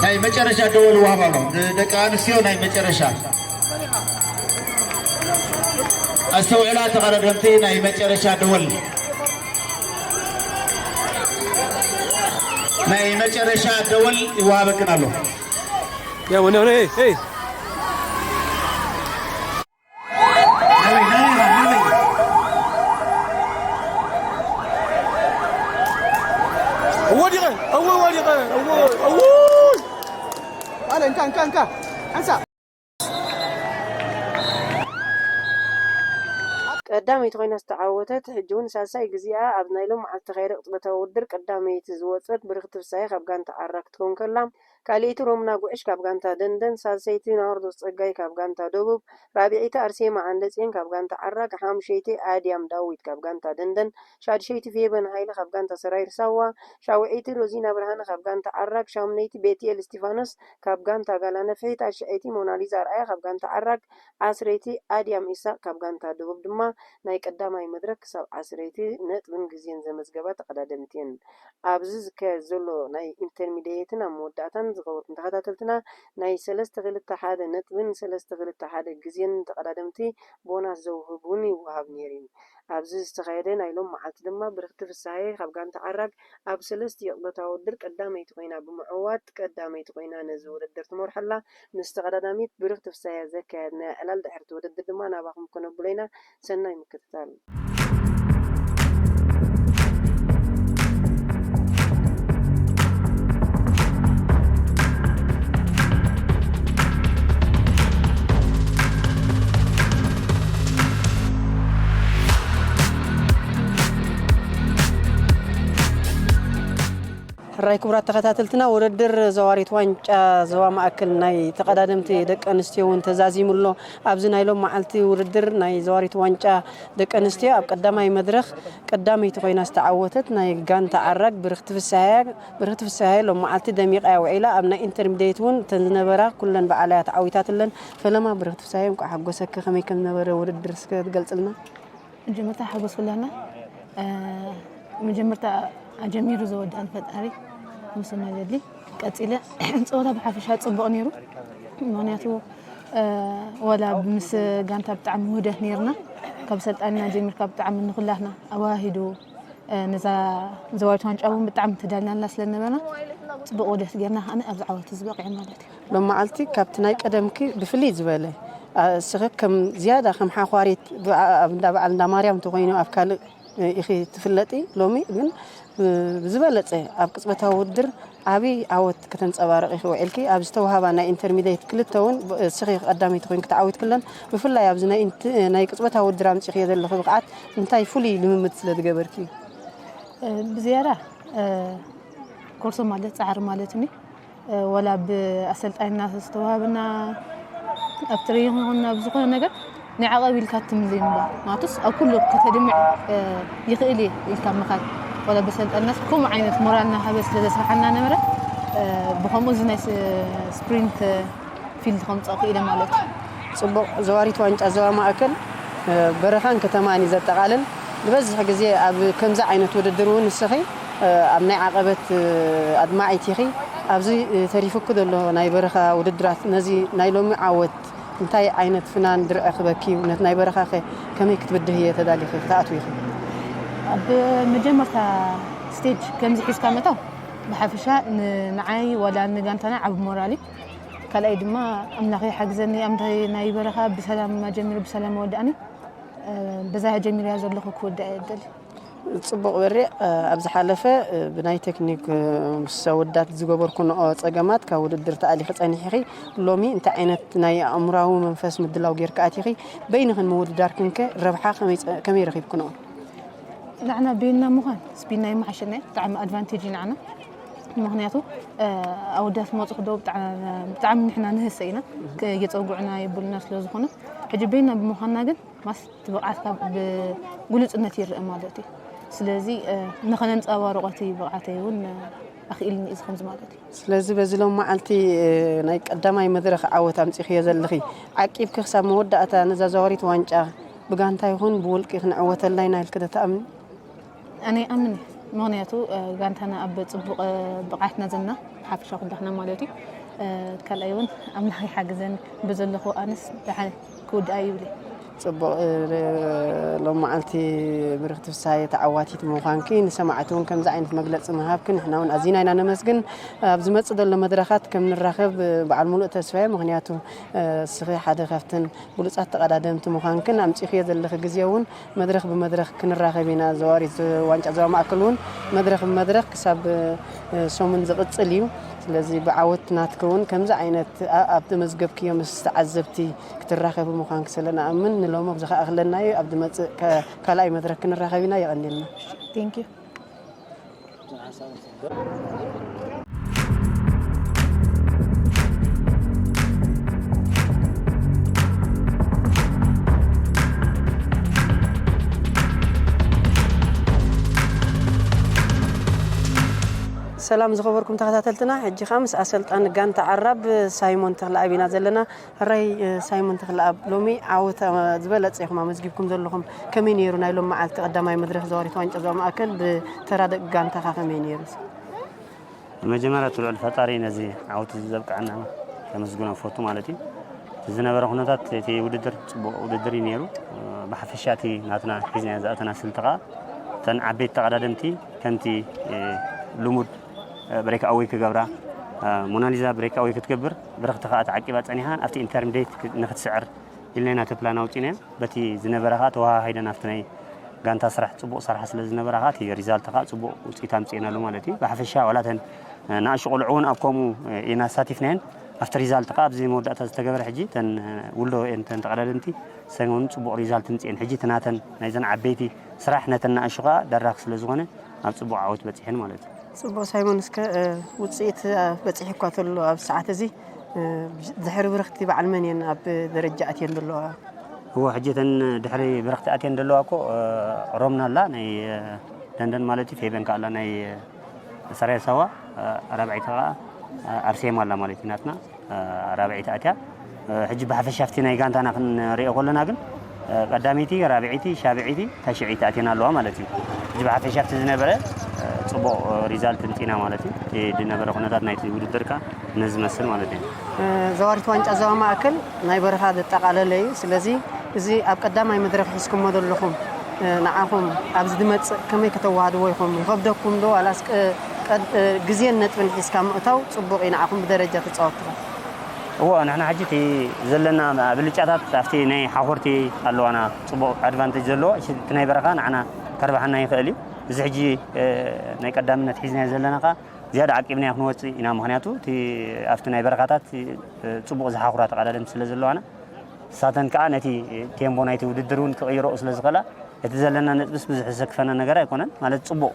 ናይ መጨረሻ ደወል ይወሃብ ኣሎ። ንደቂ ኣንስትዮ ናይ መጨረሻ ኣስተውዕላ ተቐዳደምቲ፣ ናይ መጨረሻ ደወል፣ ናይ መጨረሻ ደወል ይወሃበክን ኣሎ። ያ ወነ ወነ፣ ሄይ፣ ሄይ። ወዲቐ፣ እወ፣ ወዲቐ፣ እወ፣ እወ። ኣለ፣ እንካ፣ እንካ፣ እንካ። ሓንሳእ። ቀዳመይቲ ኮይና ዝተዓወተት፣ ሕጂ እውን ሳልሳይ ግዜኣ ኣብ ናይ ሎም መዓልቲ ተኻየደ ቅጽበታዊ ውድድር ቀዳመይቲ ዝወጸት ብርኽቲ ፍሳሐ ካብ ጋንታ ዓራ ክትከውን ከላ፣ ካልኣይቲ ሮምና ጉዕሽ ካብ ጋንታ ደንደን፣ ሳልሰይቲ ናርዶስ ጸጋይ ካብ ጋንታ ደቡብ፣ ራብዐይቲ ኣርሴማ ዓንደጽዮን ካብ ጋንታ ዓራግ፣ ሓሙሸይቲ ኣድያም ዳዊት ካብ ጋንታ ደንደን፣ ሻድሸይቲ ፌበን ሃይለ ካብ ጋንታ ሰራይር ሳዋ፣ ሻውዐይቲ ሮዚና ብርሃነ ካብ ጋንታ ዓራግ፣ ሻምነይቲ ቤትኤል እስቲፋኖስ ካብ ጋንታ ጋላ ነፍሒ፣ ታሽዐይቲ ሞናሊዛ ኣርኣያ ካብ ጋንታ ዓራግ፣ ዓስረይቲ ኣድያም ኢሳቅ ካብ ጋንታ ደቡብ ድማ ናይ ቀዳማይ መድረክ ክሳብ ዓስረይቲ ነጥብን ግዜን ዘመዝገባ ተቐዳደምቲ እየን። ኣብዚ ዝካየድ ዘሎ ናይ ኢንተርሚድየትን ኣብ መወዳእታን ዝኸበርኩም ተኸታተልትና፣ ናይ ሰለስተ ክልተ ሓደ ነጥብን ሰለስተ ክልተ ሓደ ግዜን ተቐዳደምቲ ቦናስ ዘውህብ እውን ይወሃብ ነይሩ እዩ። ኣብዚ ዝተኻየደ ናይ ሎም መዓልቲ ድማ ብርኽቲ ፍስሃየ ካብ ጋንታ ዓራግ ኣብ ሰለስቲኡ ቅጽበታዊ ውድድር ቀዳመይቲ ኮይና ብምዕዋት ቀዳመይቲ ኮይና ነዚ ውድድር ትመርሖ ኣላ። ምስ ተቐዳዳሚት ብርኽቲ ፍስሃየ ዘካየድናዮ ዕላል ድሕሪ እቲ ውድድር ድማ ናባኹም ከነብሎ ኢና። ሰናይ ምክትታል። ሕራይ ክቡራት ተኸታተልትና፣ ውድድር ዘዋሪት ዋንጫ ዞባ ማእከል ናይ ተቐዳደምቲ ደቂ ኣንስትዮ እውን ተዛዚሙ ኣሎ። ኣብዚ ናይ ሎም መዓልቲ ውድድር ናይ ዘዋሪት ዋንጫ ደቂ ኣንስትዮ ኣብ ቀዳማይ መድረኽ ቀዳመይቲ ኮይና ዝተዓወተት ናይ ጋንታ ዓራግ ብርኽቲ ፍስሃየ፣ ብርኽቲ ፍስሃየ ሎም መዓልቲ ደሚቓ እያ ውዒላ። ኣብ ናይ ኢንተርሚድየት እውን እተን ዝነበራ ኩለን ብዓላ እያ ተዓዊታትለን። ፈለማ ብርኽቲ ፍስሃየ፣ እንቋዕ ሓጎሰኪ። ከመይ ከም ዝነበረ ውድድር እስከ ትገልጽልና? መጀመርታ ሓጎስ ኩላና፣ እ፣ መጀመርታ ኣጀሚሩ ዘወድኣን ፈጣሪ ምስጋና የድሊ። ቀጺለ ጸወታ ብሓፈሻ ጽቡቕ ነይሩ። ምኽንያቱ፣ እ፣ ዋላ ምስ ጋንታ ብጣዕሚ ውህደት ነይርና። ካብ ሰልጣንና ጀሚርካ ብጣዕሚ ንኹላትና ኣወሃሂዱ፣ እ፣ ነዛ ዘዋሪት ዋንጫ እውን ብጣዕሚ ተዳሊናላ ስለ ዝነበርና፣ ጽቡቕ ውህደት ጌርና ከኣ ኣብዚ ዓወት እዚ በቒዕና ማለት እዩ። ሎም መዓልቲ ካብቲ ናይ ቀደምኪ ብፍልይ ዝበለ፣ ኣ፣ እስኺ ከም ዝያዳ ከም ሓዃሪት ብዓ-፣ ኣብ እንዳ በዓል እንዳ ማርያም እንተኾይኑ ኣብ ካልእ ኢኺ ትፍለጢ። ሎሚ ግን፣ እ፣ ብዝበለጸ ኣብ ቅጽበታዊ ውድድር ዓቢ ዓወት ከተንጸባርቒ ኢኺ ውዒልኪ። ኣብ ዝተዋህባ ናይ ኢንተርሚድየት ክልተ እውን ብ-፣ እስኺ ቀዳመይቲ ኮይንኪ ተዓዊትክለን። ብፍላይ ኣብዚ ናይ ኢንት-፣ ናይ ቅጽበታዊ ውድድር ኣምጺእክዮ ዘለኺ ብቕዓት እንታይ ፍሉይ ልምምድ ስለ ዝገበርኪ እዩ? እ፣ ብዝያዳ፣ እ፣ ኮርሶ ማለት ጻዕሪ ማለት እዩ። እ፣ ወላ ብኣሰልጣኒና ዝተዋህበና ኣብ ትሬኒንግ ይኹን ኣብ ዝኾነ ነገር ናይ ዓቐብ ኢልካ ትምዘይ ምንባር። ምኽንያቱስ ኣብ ኩሉ ከተድምዕ፣ እ፣ ይኽእል እየ ኢልካ ምኻድ። ወላ ብኣሰልጣኒናስ ከምኡ ዓይነት ሞራል እናሃበ ስለ ዘስርሓና ነበረ፣ እ፣ ብኸምኡ እዚ ናይ ስ-፣ ስፕሪንት ፊልድ ከምጽኦ ክኢለ ማለት እዩ። ጽቡቕ። ዘዋሪት ዋንጫ ዞባ ማእከል፣ እ፣ በረኻን ከተማን እዩ ዘጠቓልል። ዝበዝሕ ግዜ ኣብ ከምዚ ዓይነት ውድድር እውን ንስኺ፣ እ፣ ኣብ ናይ ዓቐበት፣ እ፣ ኣድማዒት ኢኺ። ኣብዚ፣ እ፣ ተሪፉኪ ዘሎ ናይ በረኻ ውድድራት ነዚ ናይ ሎሚ ዓወት እንታይ ዓይነት ፍናን ድርዒ ክበኪ እዩ? ነቲ ናይ በረኻኸ ከመይ ክትብድህዮ ተዳሊኺ ክትኣትዊ ኢኺ? ኣብ መጀመርታ ስቴጅ ከምዚ ሒዝካ ምእታው ብሓፈሻ ን-፣ ንዓይ ዋላ ንጋንታና ዓቢ ሞራል እዩ። ካልኣይ ድማ ኣምላኽ ይሓግዘኒ፣ ኣምታይ ናይ በረኻ ብሰላም ኣጀሚሩ ብሰላም ኣወድኣኒ። እ፣ በዛ ጀሚረያ ዘለኹ ክወድኣ እየ እደሊ። ጽቡቕ በሪቕ። እ፣ ኣብ ዝሓለፈ፣ እ፣ ብናይ ቴክኒክ፣ እ፣ ምስ ኣወዳት ዝገበርኩንኦ ጸገማት ካብ ውድድር ተኣሊኺ ጸኒሕኺ። ሎሚ እንታይ ዓይነት ናይ ኣእምሮኣዊ መንፈስ ምድላው ጌርካ ኣቲኺ? በይንኽን ምውድዳርክንከ ረብሓ ከመይ ጸ-፣ ከመይ ረኺብክንኦ? ንዓና በይንና ምዃን ስፒድና ይመሓሸና እዩ። ብጣዕሚ ኣድቫንቴጅ እዩ ንዓና። ምኽንያቱ፣ እ፣ ኣወዳት መጹ ክደው ብጣዕ-፣ ብጣዕሚ ንሕና ንህሰ ኢና። ክ-፣ የጸግዑና የብሉና ስለ ዝኾነ፣ ሕጂ በይንና ብምዃንና ግን ማስ እቲ ብቕዓት ካብ ብግሉጽነት ይረአ ማለት እዩ። ስለዚ፣ እ፣ ንኸነንጸባርቖ እቲ ብቕዓተይ እውን፣ እ፣ ኣኽኢልኒ እዩ እዚ ከምዚ ማለት እዩ። ስለዚ በዚ ሎም መዓልቲ፣ እ፣ ናይ ቀዳማይ መድረኽ ዓወት ኣምጺእኽዮ ዘለኺ፣ ዓቂብኪ ክሳብ መወዳእታ ነዛ ዘዋሪት ዋንጫ ብጋንታ ይኹን ብውልቂ ክንዕወተላ ኢና ኢልክ ዶ ትኣምን? ኣነ ይኣምን እየ። ምኽንያቱ ጋንታና ኣብ ፅቡቕ ብቕዓትና ዘለና ሓፈሻ ኩዳሕና ማለት እዩ። ካልኣይ እውን ኣምላኽ ይሓግዘን ብዘለኹ ኣነስ ደሓን ክውድኣ ይብል እየ። ፅቡቕ። ሎሚ መዓልቲ ብርክቲ ፍስሃየ ተዓዋቲት ምዃንኪ ንሰማዕቲ እውን ከምዚ ዓይነት መግለፂ ምሃብኪ ንሕና እውን ኣዚና ኢና ነመስግን። ኣብ ዝመፅእ ዘሎ መድረኻት ከም ንራኸብ በዓል ሙሉእ ተስፋ እየ። ምኽንያቱ እስኺ ሓደ ካብተን ብሉፃት ተቐዳደምቲ ምዃንክን ኣምፂእኽዮ ዘለኺ ግዜ እውን መድረኽ ብመድረኽ ክንራኸብ ኢና። ዘዋሪት ዋንጫ ዞባ ማእከል እውን መድረኽ ብመድረኽ ክሳብ ሰሙን ዝቕፅል እዩ። ስለዚ ብዓወት ናትኪ እውን ከምዚ ዓይነት ኣብ ተመዝገብክዮ ምስ ተዓዘብቲ ክትራኸቢ ምዃንኪ ስለ ንኣምን ንሎሚ ኣብዚ ከኣ ክለና እዩ። ኣብ ዝመፅእ ካልኣይ መድረኽ ክንራኸብ ኢና። የቐንየልና። Thank you። ሰላም ዝኸበርኩም ተኸታተልትና፣ ሕጂ ኸኣ ምስ ኣሰልጣኒ ጋንታ ዓራብ ሳይሞን ተኽለኣብ ኢና ዘለና። ሕራይ ሳይሞን ተኽለኣብ፣ ሎሚ ዓወት ዝበለጸ ኢኹም ኣመዝጊብኩም ዘለኹም። ከመይ ነይሩ ናይ ሎም መዓልቲ ቀዳማይ መድረኽ ዘዋሪት ዋንጫ ዞባ ማእከል ብተራ ደቂ ጋንታኻ ከመይ ነይሩ? መጀመርያ እቲ ልዑል ፈጣሪ ነዚ ዓወት እዚ ዘብቅዐና ከመስግኖ እፈቱ ማለት እዩ። ዝነበረ ኩነታት እቲ ውድድር ፅቡቕ ውድድር እዩ ነይሩ። ብሓፈሻ እቲ ናትና ሒዝና ዝኣተና ስልቲ ከዓ እተን ዓበይቲ ተቐዳደምቲ ከምቲ ልሙድ ብሬክ ኣወይ ክገብራ፣ ሞናሊዛ ብሬክ ኣወይ ክትገብር፣ ብርኽቲ ከዓ ተዓቂባ ፀኒሓ ኣብቲ ኢንተርምዴት ንክትስዕር ኢልና ኢና ተፕላን ኣውፂናዮ። በቲ ዝነበረ ከዓ ተወሃሃይደን ኣብቲ ናይ ጋንታ ስራሕ ፅቡቕ ስራሕ ስለ ዝነበረ ከዓ እቲ ሪዛልት ከዓ ፅቡቕ ውፅኢት ኣምፅእናሉ ማለት እዩ። ብሓፈሻ ዋላ ተን ንኣሽቁ ቆልዑ እውን ኣብ ከምኡ ኢና ኣሳቲፍናየን። ኣብቲ ሪዛልት ከዓ ኣብዚ መወዳእታ ዝተገበረ ሕጂ ተን ውልዶ እየን ተን ተቐዳደምቲ ሰሞን ፅቡቕ ሪዛልት ምፅኤን። ሕጂ እቲ ናተን ናይዘን ዓበይቲ ስራሕ ነተን ንኣሽቁ ከዓ ደራኺ ስለ ዝኾነ ኣብ ፅቡቕ ዓወት በፂሐን ማለት እዩ። ጽቡቕ ሳይሞን፣ እስከ ውጽኢት በጺሑ እኳ ተሎ ኣብ ሰዓት እዚ ድሕሪ ብርኽቲ በዓል መን እየን ኣብ ደረጃ ኣትየን ዘለዋ? እዎ ሕጂ እተን ድሕሪ ብርኽቲ ኣትየን ዘለዋ እኮ ሮምና ኣላ ናይ ደንደን ማለት እዩ፣ ፌበን ከኣ ኣላ ናይ ሰራየ ሳዋ፣ ራብዐይቲ ከኣ ኣርሴማ ኣላ ማለት እዩ ናትና። ራብዐይቲ ኣትያ። ሕጂ ብሓፈሻ ኣብቲ ናይ ጋንታና ክንሪኦ ከለና ግን ቀዳመይቲ፣ ራብዐይቲ፣ ሻብዐይቲ፣ ታሽዐይቲ ኣትየን ኣለዋ ማለት እዩ። ሕጂ ብሓፈሻ ኣብቲ ዝነበረ ፅቡቕ ሪዛልት ምፂና ማለት እዩ። እቲ ዝነበረ ኩነታት ናይቲ ውድድር ከ ነዚ ዝመስል ማለት እዩ። ዘዋሪት ዋንጫ ዞባ ማእከል ናይ በረኻ ዘጠቓለለ እዩ። ስለዚ እዚ ኣብ ቀዳማይ መድረኽ ሒዝኩሞ ዘለኹም ንዓኹም ኣብዚ ዝመፅእ ከመይ ከተዋህድዎ ኢኹም? ይኸብደኩም ዶ ዋላስ ግዜን ነጥብን ሒዝካ ምእታው ፅቡቕ እዩ ንዓኹም ብደረጃ ተፃወትትኻ? እዎ፣ ንሕና ሕጂ እቲ ዘለና ብልጫታት ኣብቲ ናይ ሓኾርቲ ኣለዋና፣ ፅቡቕ ኣድቫንቴጅ ዘለዎ። እቲ ናይ በረኻ ንዓና ከርብሓና ይኽእል እዩ። እዚ ሕጂ ናይ ቀዳምነት ሒዝናዮ ዘለና ከኣ ዝያዳ ዓቂብናዮ ክንወፅእ ኢና። ምኽንያቱ እቲ ኣብቲ ናይ በረኻታት ፅቡቕ ዝሓኹራ ተቐዳደምቲ ስለ ዘለዋና፣ ንሳተን ከኣ ነቲ ቴምቦ ናይቲ ውድድር እውን ክቕይረኦ ስለ ዝኽእላ፣ እቲ ዘለና ነጥብስ ብዙሕ ዘሰክፈና ነገር ኣይኮነን። ማለት ፅቡቕ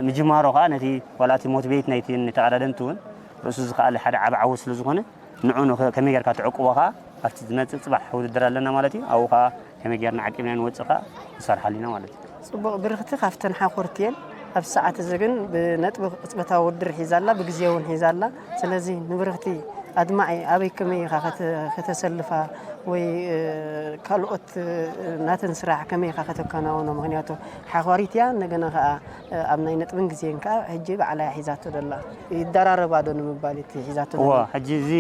ምጅማሮ ከኣ ነቲ ዋላ እቲ ሞቲቬት ናይቲ ተቐዳደምቲ እውን ርእሱ ዝኸኣለ ሓደ ዓቢ ዓወት ስለ ዝኾነ ንዑ ከመይ ጌርካ ተዕቅቦ ከኣ ኣብቲ ዝመጽእ ጽባሕ ውድድር ኣለና ማለት እዩ። ኣብኡ ከኣ ከመይ ጌርና ዓቂብና ንወጽእ ከኣ ንሰርሓሉ ኢና ማለት እዩ። ጽቡቕ፣ ብርኽቲ ካብተን ሓኾርቲ እየን። ኣብዚ ሰዓት እዚ ግን ብነጥቢ ቅጽበታዊ ውድድር ሒዛ ኣላ፣ ብግዜ እውን ሒዛ ኣላ። ስለዚ ንብርኽቲ ኣድማዒ ኣበይ ከመይ ኢኻ ከተሰልፋ ወይ ካልኦት ናተን ስራሕ ከመይ ኢኻ ከተከናውኖ? ምኽንያቱ ሓኾሪት እያ፣ እንደገና ከኣ ኣብ ናይ ነጥብን ግዜን ከኣ ሕጂ ባዕላ እያ ሒዛቶ ዘላ። ይደራረባ ዶ ንምባል እቲ ሒዛቶ እዋ ዘላ? ሕጂ እዚ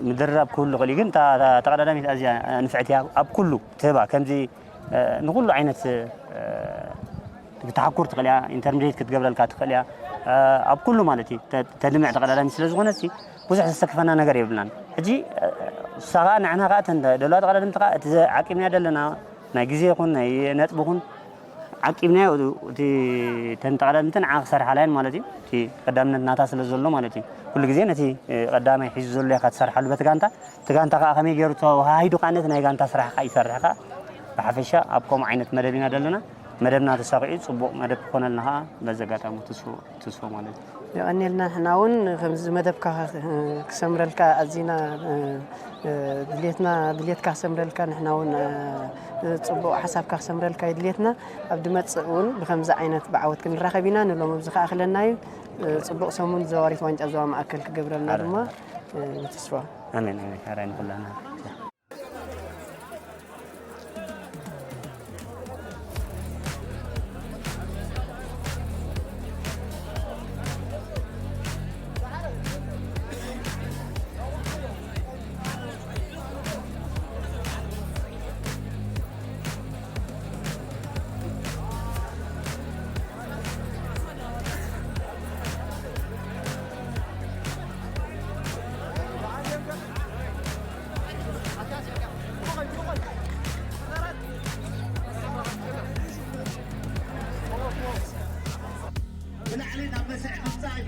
ምድርራብ ክህሉ ይኽእል እዩ፣ ግን እታ ተቐዳዳሚት ኣዝያ ንፍዕቲ እያ። ኣብ ኩሉ ትህባ ከምዚ ንኹሉ ዓይነት ክትሓኩር ትኽእል እያ፣ ኢንተርሚዲየት ክትገብረልካ ትኽእል እያ። ኣብ ኩሉ ማለት እዩ ተድምዕ ተቐዳዳሚ ስለ ዝኾነት ብዙሕ ዘሰክፈና ነገር የብልናን። ሕጂ እሳ ኸዓ ንዓና ኸዓ እተን ደለዋ ተቐዳደምቲ ኸዓ እቲ ዓቂብናዮ ዘለና ናይ ግዜ ይኹን ናይ ነጥቢ ይኹን ዓቂብናዮ እቲ ተን ተቐዳደምቲ ንዓ ክሰርሓላ እየን ማለት እዩ። እቲ ቀዳምነት ናታ ስለ ዘሎ ማለት እዩ። ኩሉ ግዜ ነቲ ቀዳማይ ሒዙ ዘሎ ኢኻ ትሰርሓሉ በቲ ጋንታ። እቲ ጋንታ ኸዓ ከመይ ገይሩ ተዋሃሂዱ ኸዓ ነቲ ናይ ጋንታ ስራሕ ኸዓ ይሰርሕ ኸዓ ብሓፈሻ ኣብ ከምኡ ዓይነት መደብ ኢና ዘለና። መደብና ተሳኺዑ ጽቡቕ መደብ ክኾነልና ኸዓ በዚ ኣጋጣሚ ትስፎ ትስፎ ማለት እዩ። የቐንየልና። ንሕና እውን ከምዚ መደብካ ክሰምረልካ ኣዚና ድልየትና ድልየትካ ክሰምረልካ ንሕና እውን ጽቡቕ ሓሳብካ ክሰምረልካ እዩ ድልየትና። ኣብ ድመጽእ እውን ብከምዚ ዓይነት ብዓወት ክንራኸብ ኢና ንሎም ኣብዚ ከኣ ክለና እዩ። ጽቡቕ ሰሙን ዘዋሪት ዋንጫ ዞባ ማእከል ክገብረልና ድማ ንትስፎ። ኣሜን ኣሜን። ሕራይ ንኹላና።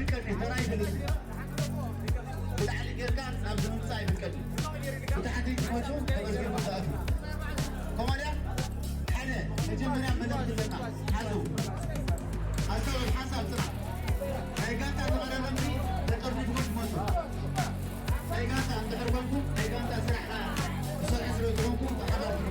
ይፍቀድ እዩ፣ ተራ ይፈልጥ እዩ። ብላዕሊ ጌርካ ናብ ዝምምፃእ ይፍቀድ እዩ። ብታሕቲ ክትመፁ ተመስገን ክትኣትዉ። ኮማድያ ሓደ መጀመርያ መልእኽቲ ኣለና። ሓዙ ኣስተውዕል፣ ሓሳብ ጥራሕ ናይ ጋንታ ተቐዳደምቲ ተጠርኒፍኩም ትመፁ። ናይ ጋንታ እንድሕር ኮንኩም ናይ ጋንታ ስራሕ ትሰርሑ ስለ ዝኾንኩም ተሓባበሩ።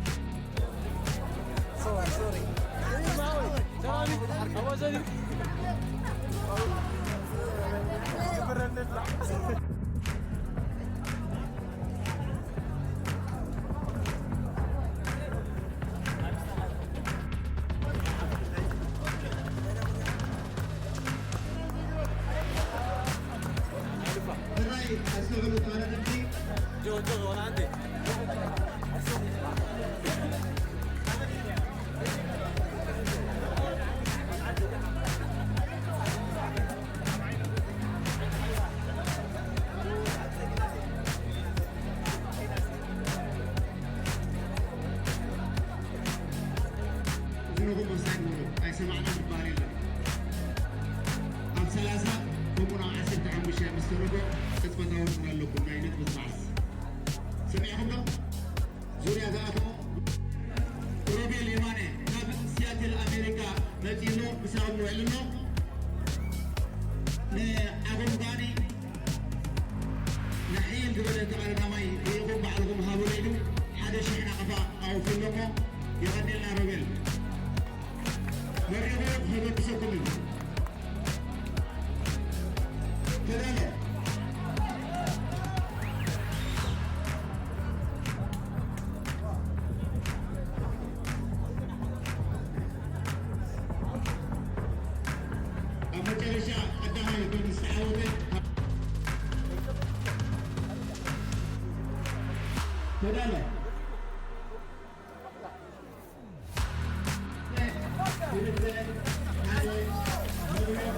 ብራይ ኣስተውዕሉ ተቐዳደምቲ። እዝንኹም ወሳኝ እዩ። ኣይሰማዕናን ዝበሃል የለን። ኣብ ሰላሳ ከምኡ ናብ ዓሰርተ ሓሙሽተ ምስ ተረፎ ቅጽበታዊ ውድድር ኣለኩም፣ ናይ ነጥቢ ዝበዓስ። ሰሚዕኹም ዶ? ዙርያ ዝኣተወ ሮቤል የማነ ካብ ሲያትል ኣሜሪካ መጺኡ ኣሎ። ምሳኹም ውዕል ኣሎ። ንዓኹም ከኣኒ ንሕይል ዝበለ ተቓዳዳማይ ርኢኹም ባዕልኹም ሃቡለይ ኢሉ ሓደ ሽሕ ናቕፋ ኣውፊ ኣሎ እሞ የቐንየልና ሮቤል። መሪቑ ክህበግሰኩም እዩ። ተዳለ። ኣብ መጨረሻ ቀዳማይ ኮይኑ ዝተዓወተ ተዳለ። ክልተ፣ ሓደ፣ መግቢያ።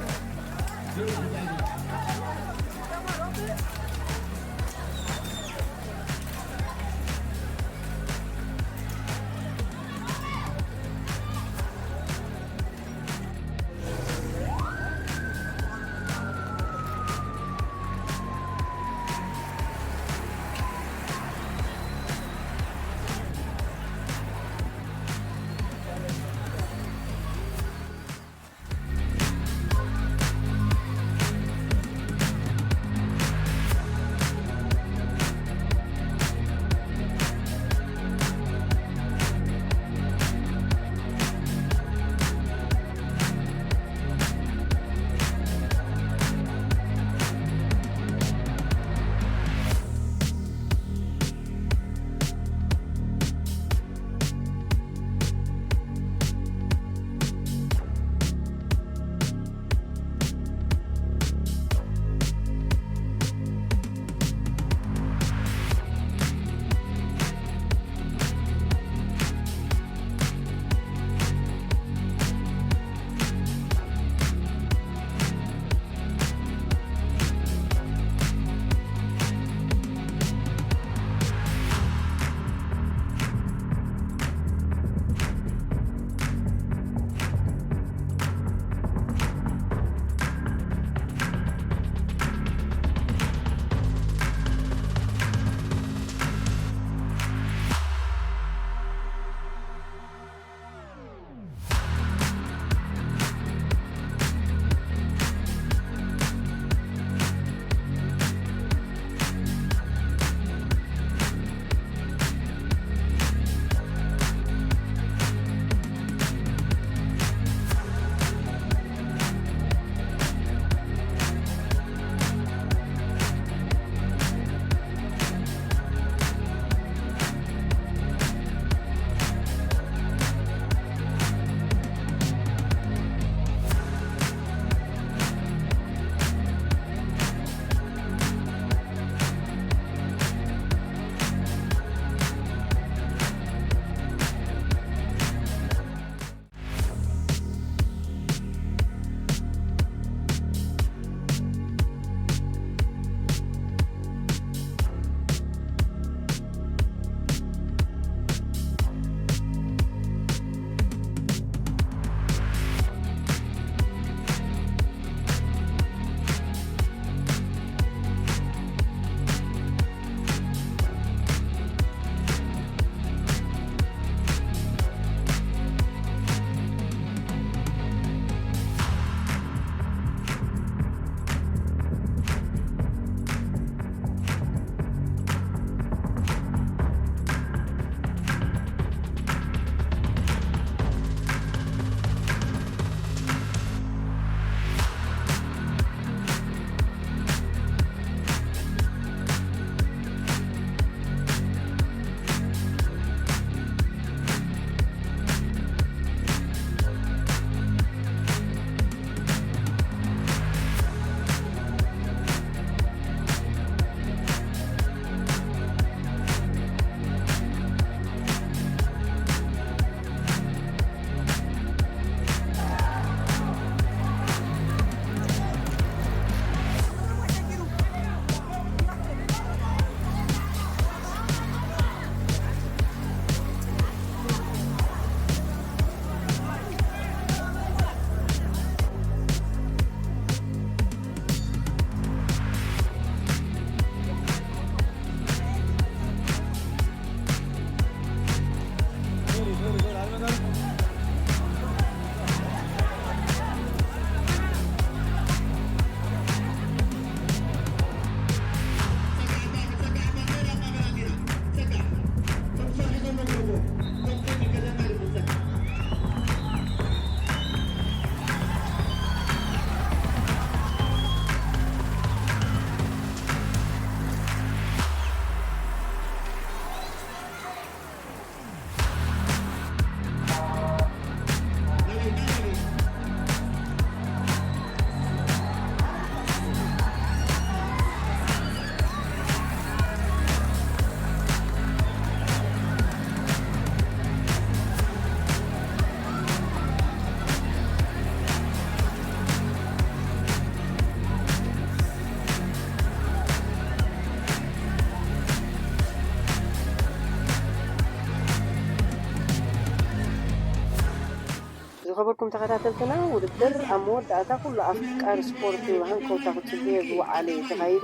ዝኸበርኩም ተኸታተልትና፣ ውድድር ኣብ መወዳእታ ኩሉ ኣፍቃሪ ስፖርት ብሃንቀውታ ክጽበዮ ዝወዓለ እዩ ተኻይዱ።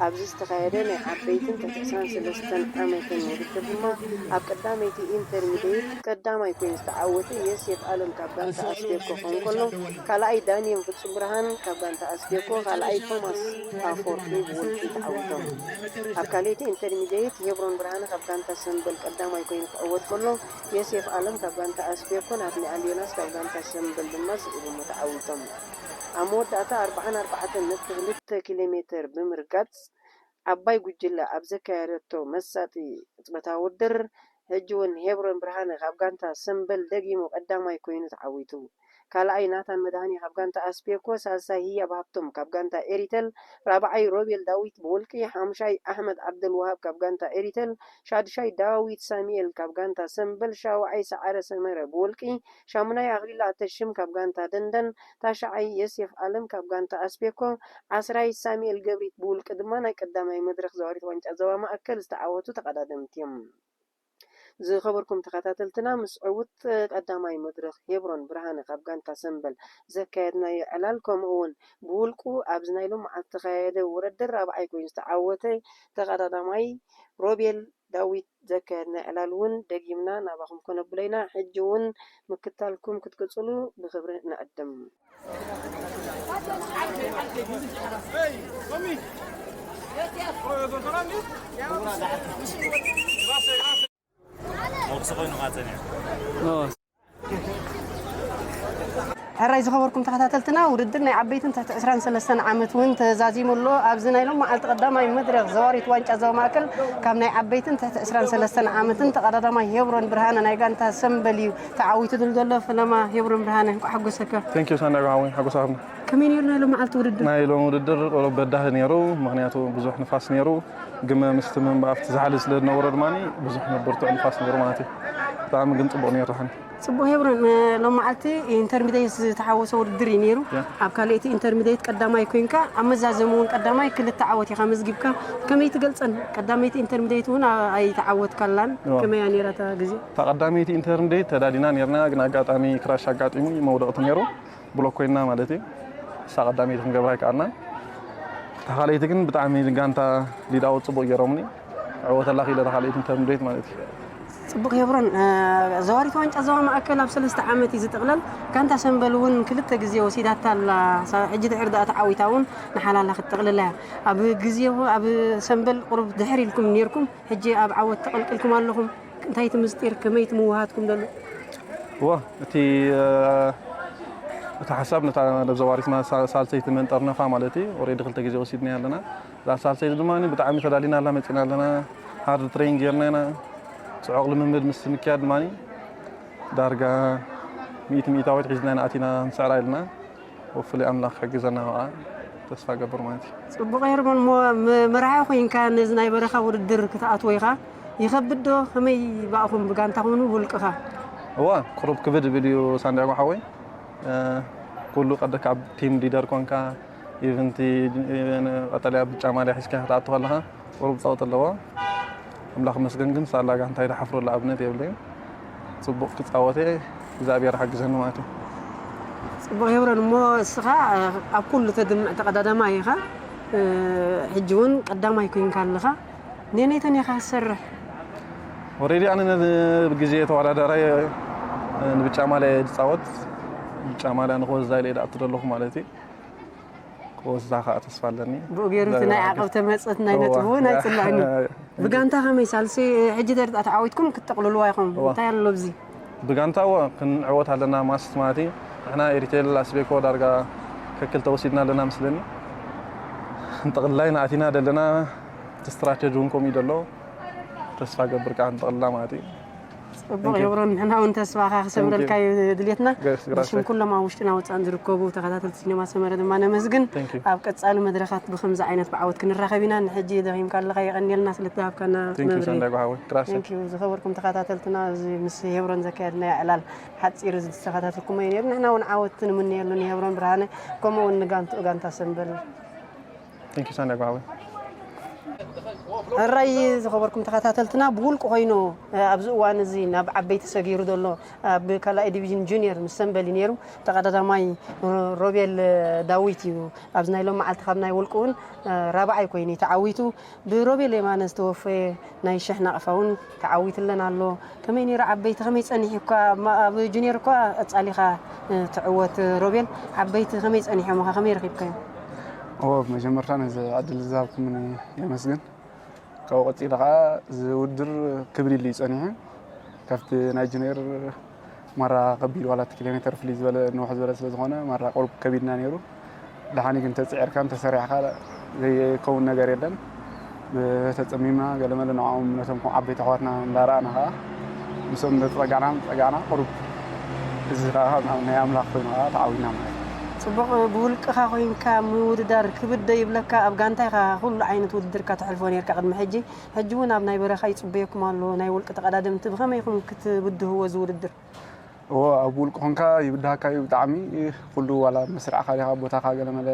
ኣብዚ ዝተኻየደ ናይ ዓበይትን ትሕቲ ዕስራን ሰለስተን ዓመትን ውድድር ድማ ኣብ ቀዳመይቲ ኢንተርሚዲየት ቀዳማይ ኮይኑ ዝተዓወተ ዮሴፍ ኣለም ካብ ጋንታ ኣስቤኮ ክኸውን ከሎ፣ ካልኣይ ዳንኤል ፍጹም ብርሃን ካብ ጋንታ ኣስቤኮ፣ ካልኣይ ቶማስ ኣፈወርቂ ብውልቂ ተዓዊቶም። ኣብ ካልኣይቲ ኢንተርሚዲየት ሄብሮን ብርሃነ ካብ ጋንታ ሰምበል ቀዳማይ ኮይኑ ክዕወት ከሎ፣ ዮሴፍ ኣለም ካብ ጋንታ ኣስቤኮን ኣድኒኣል ዮናስ ካብ ጋንታ ሰምበል ድማ ስዒቦሞ ተዓዊቶም። ኣብ መወዳእታ ኣርብዓን ኣርባዕተን ነጥቢ ክልተ ኪሎ ሜተር ብምርጋጽ፣ ዓባይ ጉጅለ ኣብ ዘካየደቶ መሳጢ ቅጽበታዊ ውድድር፣ ሕጂ እውን ሄብሮን ብርሃነ ካብ ጋንታ ሰምበል ደጊሙ ቀዳማይ ኮይኑ ተዓዊቱ። ካልኣይ ናታን መድሃኔ ካብ ጋንታ ኣስቤኮ፣ ሳልሳይ ህያብ ሃብቶም ካብ ጋንታ ኤሪተል፣ ራብዓይ ሮቤል ዳዊት ብውልቂ፣ ሓሙሻይ ኣሕመድ ዓብደልዋሃብ ካብ ጋንታ ኤሪተል፣ ሻድሻይ ዳዊት ሳሙኤል ካብ ጋንታ ሰምበል፣ ሻውዓይ ሰዓረ ሰመረ ብውልቂ፣ ሻሙናይ ኣኽሊሉ ኣተሽም ካብ ጋንታ ደንደን፣ ታሽዓይ የሴፍ ኣለም ካብ ጋንታ ኣስቤኮ፣ ዓስራይ ሳሙኤል ገብሪት ብውልቂ ድማ ናይ ቀዳማይ መድረኽ ዘዋሪት ዋንጫ ዞባ ማእከል ዝተዓወቱ ተቐዳደምቲ እዮም። ዝኸበርኩም ተኸታተልትና፣ ምስ ዕዉት ቀዳማይ መድረኽ ሄብሮን ብርሃነ ካብ ጋንታ ሰምበል ዘካየድናዮ ዕላል፣ ከምኡ እውን ብውልቁ ኣብዚ ናይ ሎምዓልቲ ዝተኻየደ ውድድር ራብዓይ ኮይኑ ዝተዓወተ ተቐዳዳማይ ሮቤል ዳዊት ዘካየድናዮ ዕላል እውን ደጊምና ናባኹም ከነብሎ ኢና። ሕጂ እውን ምክታልኩም ክትቅጽሉ ብኽብሪ ንዕድም። ሕራይ ዝኸበርኩም ተኸታተልትና፣ ውድድር ናይ ዓበይትን ትሕቲ ዕስራን ሰለስተን ዓመት እውን ተዛዚሙ ኣሎ። ኣብዚ ናይ ሎም መዓልቲ ቀዳማይ መድረኽ ዘዋሪት ዋንጫ ዞባ ማእከል ካብ ናይ ዓበይትን ትሕቲ ዕስራን ሰለስተን ዓመትን ተቐዳዳማይ ሄብሮን ብርሃነ ናይ ጋንታ ሰምበል እዩ ተዓዊቱ ድል ዘሎ። ፈለማ ሄብሮን ብርሃነ፣ እንኳዕ ሓጎሰካ። ቴንኪዩ ሳንዳይ፣ ሓወይ ሓጎሳኩም። ከመይ ነይሩ ናይ ሎም መዓልቲ ውድድር? ናይ ሎም ውድድር ቁሩብ በዳሂ ነይሩ፣ ምኽንያቱ ብዙሕ ንፋስ ነይሩ። ግመ ምስቲ ምንባብ ኣብቲ ዝሓለ ስለ ዝነበሮ ድማ ብዙሕ ብርቱዕ ንፋስ ነይሩ ማለት እዩ። ብጣዕሚ ግን ጽቡቕ ነይሩ። ሓን ጽቡቕ ሄብሮን፣ ሎም መዓልቲ ኢንተርሚዲየት ዝተሓወሰ ውድድር እዩ ነይሩ። ያ። ኣብ ካልኣይቲ ኢንተርሚዲየት ቀዳማይ ኮይንካ፣ ኣብ መዛዘሚ እውን ቀዳማይ ክልተ ዓወት ኢኻ መዝጊብካ። ከመይ ትገልጸን? ቀዳመይቲ ኢንተርሚዲየት እውን ኣ-፣ ኣይተዓወትካላን። ያ። ከመይ እያ ነይራ እታ ግዜ? እታ ቀዳመይቲ ኢንተርሚዲየት ተዳሊና ነይርና፣ ግን ኣጋጣሚ ክራሽ ኣጋጢሙ መውደቕቲ ነይሩ። ብሎክ ኮይንና ማለት እዩ። እሳ ቀዳመይቲ ክንገብራ ኣይከኣልናን። እታ ካልኣይቲ ግን ብጣዕሚ ጋንታ ሊዳውት ጽቡቕ ገይሮምኒ። ዕወት ኣላ ክኢለ እታ ካልኣይቲ ኢንተርሚዲየት ማለት እዩ። ጽቡቕ ሄብሮን፣ እ፣ ዘዋሪት ዋንጫ ዞባ ማእከል ኣብ ሰለስተ ዓመት እዩ ዝጥቕለል። ጋንታ ሰምበል እውን ክልተ ግዜ ወሲዳታ ኣላ። ሳ-፣ ሕጂ ድሕሪ ደኣ ተዓዊታ እውን ንሓላላ ክትጥቕልላ እያ። ኣብ ግዜ፣ ኣብ ሰምበል ቁሩብ ድሕር ኢልኩም ነይርኩም፣ ሕጂ ኣብ ዓወት ተቐልቂልኩም ኣለኹም። እንታይ እቲ ምስጢር? ከመይ እቲ ምውሃሃድኩም ዘሎ? እወ፣ እቲ፣ እ፣ እቲ ሓሳብ ነታ ነብሰ ዋሪትና ሳ-፣ ሳልሰይቲ መን ጠርነፋ ማለት እዩ። ኦሬዲ ክልተ ግዜ ወሲድናያ ኣለና። እዛ ሳልሰይቲ ድማ ብጣዕሚ ተዳሊና ኣላ መጺና ኣለና። ሃርድ ትሬን ጌርና ኢና። ጽዑቕ ልምምድ ምስ ምክያድ ድማ ዳርጋ ሚእቲ ሚእታዊት ሒዝና ኢና ኣቲና ንስዕራ ኢልና። ሆፕፉሊ ኣምላኽ ክሕግዘና ከዓ ተስፋ ገብር ማለት እዩ። ጽቡቕ ሄርሞን፣ እሞ ም-፣ መራሒ ኮይንካ ነዚ ናይ በረኻ ውድድር ክትኣትዎ ኢኻ። ይኸብድ ዶ? ከመይ ብኣኹም ብጋንታ ኾኑ ብውልቅኻ? እዋ፣ ቁሩብ ክብድ ይብል እዩ ሳንዲያጎ ሓወይ። እ፣ ኩሉ ቀደካ ኣብ ቲም ሊደር ኮንካ፣ ኢቨንቲ፣ እ፣ ቀጠልያ ብጫ ማልያ ሒዝካ ክትኣቱ ከለኻ ቁሩብ ጸቕጢ ኣለዎ። ኣምላኽ ይመስገን ግን ሳላ ጋንታይ ድሓፍረሉ ኣብነት የብለይን። ጽቡቕ ክጻወት እየ፣ እግዚኣብሔር ሓግዘኒ ማለት እዩ። ጽቡቕ ሄብሮን፣ እሞ እስኻ ኣብ ኩሉ ተድምዕ ተቐዳዳማይ ኢኻ፣ እ፣ ሕጂ እውን ቀዳማይ ኮይንካ ኣለኻ። ነየነይተን ኢኻ ትሰርሕ? ኦሬዲ ኣነ ነዚ ብግዜ ተወዳዳራይ፣ እ፣ ንብጫ ማልያ እየ ዝጻወት። ብጫ ማልያ ንክወስዳ ኢለ እየ ዝኣቱ ዘለኹ ማለት እዩ። ክወስዳ ከዓ ተስፋ ኣለኒ። ብኡ ገይሩ እቲ ናይ እግዚኣብሔር ዓቐብ ሓግዝ። ተመጽእ ናይ እዋ። ነጥቡ ናይ ጽላእኒ። ብጋንታ ከመይ ሳልሲ ሕጂ ደርጣ ተዓዊትኩም ክትጠቕልልዋ ኢኹም? እዋ። እንታይ ኣሎ ኣብዚ? ብጋንታ እዋ ክንዕወት ኣለና ማስት ማለት እዩ። ንሕና ኤሪቴል ኣስቤኮ ዳርጋ ከክልተ ወሲድና ኣለና ምስለኒ። ንጠቕልላይ ንኣቲና ደለና እቲ ስትራቴጂ እውን ከምኡ እዩ ዘሎ። ተስፋ ገብር ከዓ ንጠቕልላ ማለት እዩ። ጽቡቕ Thank you። የብሮን፣ ንሕና እውን ተስፋኻ ክሰምረልካ Thank you። እዩ ድሌትና። Gracias, ብሽም gracias። ኩሎም ኣብ ውሽጥና ወጻእን ዝርከቡ ተኸታተልቲ ሲኔማ ሰመረ ድማ ነመስግን። Thank you። ኣብ ቀጻሊ መድረኻት ብኸምዚ ዓይነት ብዓወት ክንራኸብ ኢና። ንሕጂ ደኺምካ ኣለኻ፣ የቐንየልና ስለ እትሃብካና Thank you፣ መብርሂ። ሳንዳይ ብሓወይ። Gracias። Thank you። ዝኸበርኩም ተኸታተልትና፣ እዚ ምስ ሄብሮን ዘካየድናዮ ዕላል ሓጺር ዝተኸታተልኩሞ እዩ ነይሩ። ንሕና እውን ዓወት ንምነየሉ ንሄብሮን ብርሃነ፣ ከምኡ እውን ንጋንትኡ ጋንታ ሰምበል። Thank you፣ ሳንዳይ ብሓወይ። ሕራይ ዝኸበርኩም ተኸታተልትና፣ ብውልቂ ኮይኑ ኣብዚ እዋን እዚ ናብ ዓበይቲ ሰጊሩ ዘሎ ኣብ ካልኣይ ዲቪዥን ጁኒየር ምስ ሰምበል እዩ ነይሩ። ተቐዳዳማይ ሮቤል ዳዊት እዩ። ኣብዚ ናይ ሎም መዓልቲ ካብ ናይ ውልቂ እውን ራብዓይ ኮይኑ እዩ ተዓዊቱ። ብሮቤል የማነ ዝተወፈየ ናይ ሽሕ ናቕፋ እውን ተዓዊትለን ኣሎ። ከመይ ነይሩ ዓበይቲ፣ ከመይ ጸኒሑ እኳ ኣብ ማ-፣ ኣብ ጁኒየር እኳ ቀጻሊኻ ትዕወት ሮቤል፣ ዓበይቲ ከመይ ጸኒሖምኻ፣ ከመይ ረኺብካዮም? ኦ መጀመርታ ነዚ ዕድል ዝሃብኩምኒ የመስግን። ካብኡ ቀጺሉ ከዓ እዚ ውድድር ክብድ ኢሉ እዩ ጸኒሑ። ካብቲ ናይ ጁኒየር ማራ ከቢድ ዋላ እቲ ኪሎ ሜትር ፍልይ ዝበለ ንውሕ ዝበለ ስለ ዝኾነ ማራ ቁሩብ ከቢድና ነይሩ። ደሓኒ ግን ተፅዒርካን ተሰሪሕካ ዘይከውን ነገር የለን። ተፀሚምና ገለመለ ንዕኦም ነቶም ከም ዓበይቲ ኣሕዋትና እንዳረኣና ከዓ ምስኦም እንዳተፀጋዕና ምፀጋዕና ቁሩብ እዚ ከዓ ናይ ኣምላኽ ኮይኑ ከዓ ተዓዊና ማለት እዩ። ፅቡቕ። ብውልቅኻ ኮይንካ ምውድዳር ክብድ ዶ ይብለካ? ኣብ ጋንታ ኢኻ ኩሉ ዓይነት ውድድርካ ተሕልፎ ነርካ ቅድሚ ሕጂ። ሕጂ እውን ኣብ ናይ በረኻ ይፅበየኩም ኣሎ። ናይ ውልቂ ተቐዳደምቲ ብኸመይ ኢኹም ክትብድህዎ እዚ ውድድር? እዎ ኣብ ውልቂ ኮንካ ይብድሃካ እዩ ብጣዕሚ። ኩሉ ዋላ መስርዕካ ዲኻ ቦታኻ ገለመለ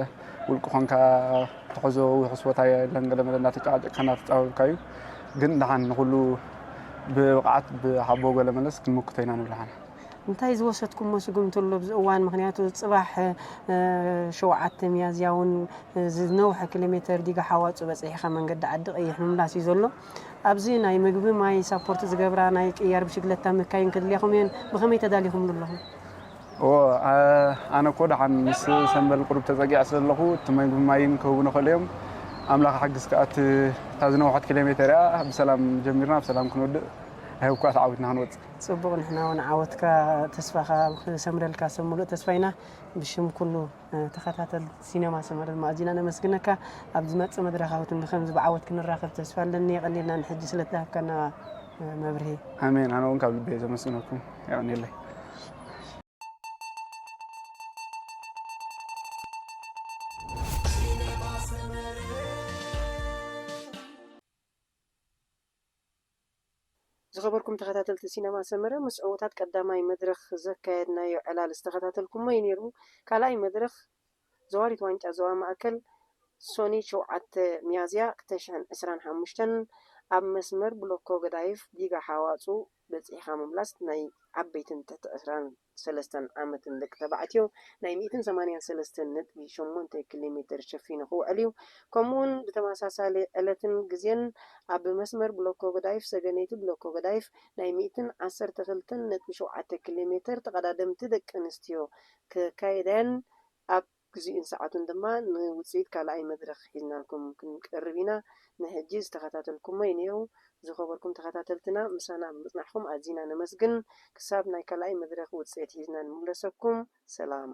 ውልቂ ኮንካ ትሕዞ ውሕስ ቦታ የለን ገለመለ እንዳተጨቃጨቅካ እንዳተፃበብካ እዩ። ግን ደሓን ንኩሉ ብብቕዓት ብሓቦ ገለመለስ ክንምክቶ ኢና ንብል ሓና። እንታይ ዝወሰድኩሞ ስጉምቲ ኣሎ ኣብዚ እዋን? ምክንያቱ ፅባሕ ሸውዓተ ሚያዝያ እውን ዝነውሐ ኪሎ ሜተር ዲጋ ሓዋፁ በፂሕኻ መንገዲ ዓዲ ቀይሕ ምምላስ እዩ ዘሎ። ኣብዚ ናይ ምግቢ፣ ማይ፣ ሳፖርት ዝገብራ ናይ ቅያር ብሽግለታ መካይን ከድልያኹም እየን። ብኸመይ ተዳሊኹምሉ ኣለኹም? እዎ፣ ኣነ እኮ ደሓን ምስ ሰምበል ቁሩብ ተፀጊዐ ስለ ኣለኹ እቲ ምግቢ ማይን ክህቡኒ ክእሉ እዮም። ኣምላኽ ሓግዝ ከኣ እቲ እታ ዝነውሐት ኪሎ ሜተር እያ ብሰላም ጀሚርና ብሰላም ክንወድእ። ኣይብኳ ተዓዊትና ክንወፅእ። ፅቡቕ፣ ንሕና እውን ዓወትካ ተስፋኻ ክሰምረልካ ሰብ ሙሉእ ተስፋ ኢና። ብሽም ኩሉ ተኸታተልቲ ሲነማ ሰመረ ድማ ኣዚና ነመስግነካ። ኣብ ዝመጽእ መድረኻዊ ትምህርቲ ከምዚ ብዓወት ክንራኸብ ተስፋ ኣለኒ። የቐንየልና ንሕጂ ስለ እትሃብካና መብርሂ። ኣሜን። ኣነ እውን ካብ ልቢ እየ ዘመስግነኩም። የቐንየለይ። ዝኸበርኩም ተኸታተልቲ ሲነማ ሰመረ፣ ምስ ዕዉታት ቀዳማይ መድረኽ ዘካየድናዮ ዕላል ዝተኸታተልኩሞ እዩ ነይሩ። ካልኣይ መድረኽ ዘዋሪት ዋንጫ ዞባ ማእከል ሶኒ ሸውዓተ ሚያዝያ ክልተ ሽሕን ዕስራን ሓሙሽተን ኣብ መስመር ብሎኮ ገዳይፍ ዲጋ ሓዋጹ በጺሕኻ ምምላስ ናይ ዓበይትን ትሕቲ ዕስራን ሰለስተን ዓመትን ደቂ ተባዕትዮ ናይ ሚእትን ሰማንያን ሰለስተን ነጥቢ ሸሞንተ ኪሎ ሜተር ሸፊኑ ክውዕል እዩ። ከምኡውን ብተመሳሳሊ ዕለትን ግዜን ኣብ መስመር ብሎኮ ገዳይፍ ሰገነይቲ ብሎኮ ገዳይፍ ናይ ሚእትን ዓሰርተ ክልተን ነጥቢ ሸውዓተ ኪሎ ሜተር ተቐዳደምቲ ደቂ ኣንስትዮ ክካየዳ እየን። ኣብ ግዜኡን ሰዓቱን ድማ ንውፅኢት ካልኣይ መድረኽ ሒዝናልኩም ክንቀርብ ኢና። ንሕጂ ዝተኸታተልኩሞ እዩ ነይሩ። ዝኸበርኩም ተኸታተልትና፣ ምሳና ብምፅናሕኩም ኣዚና ነመስግን። ክሳብ ናይ ካልኣይ መድረኽ ውፅኢት ሒዝና ንምለሰኩም። ሰላም።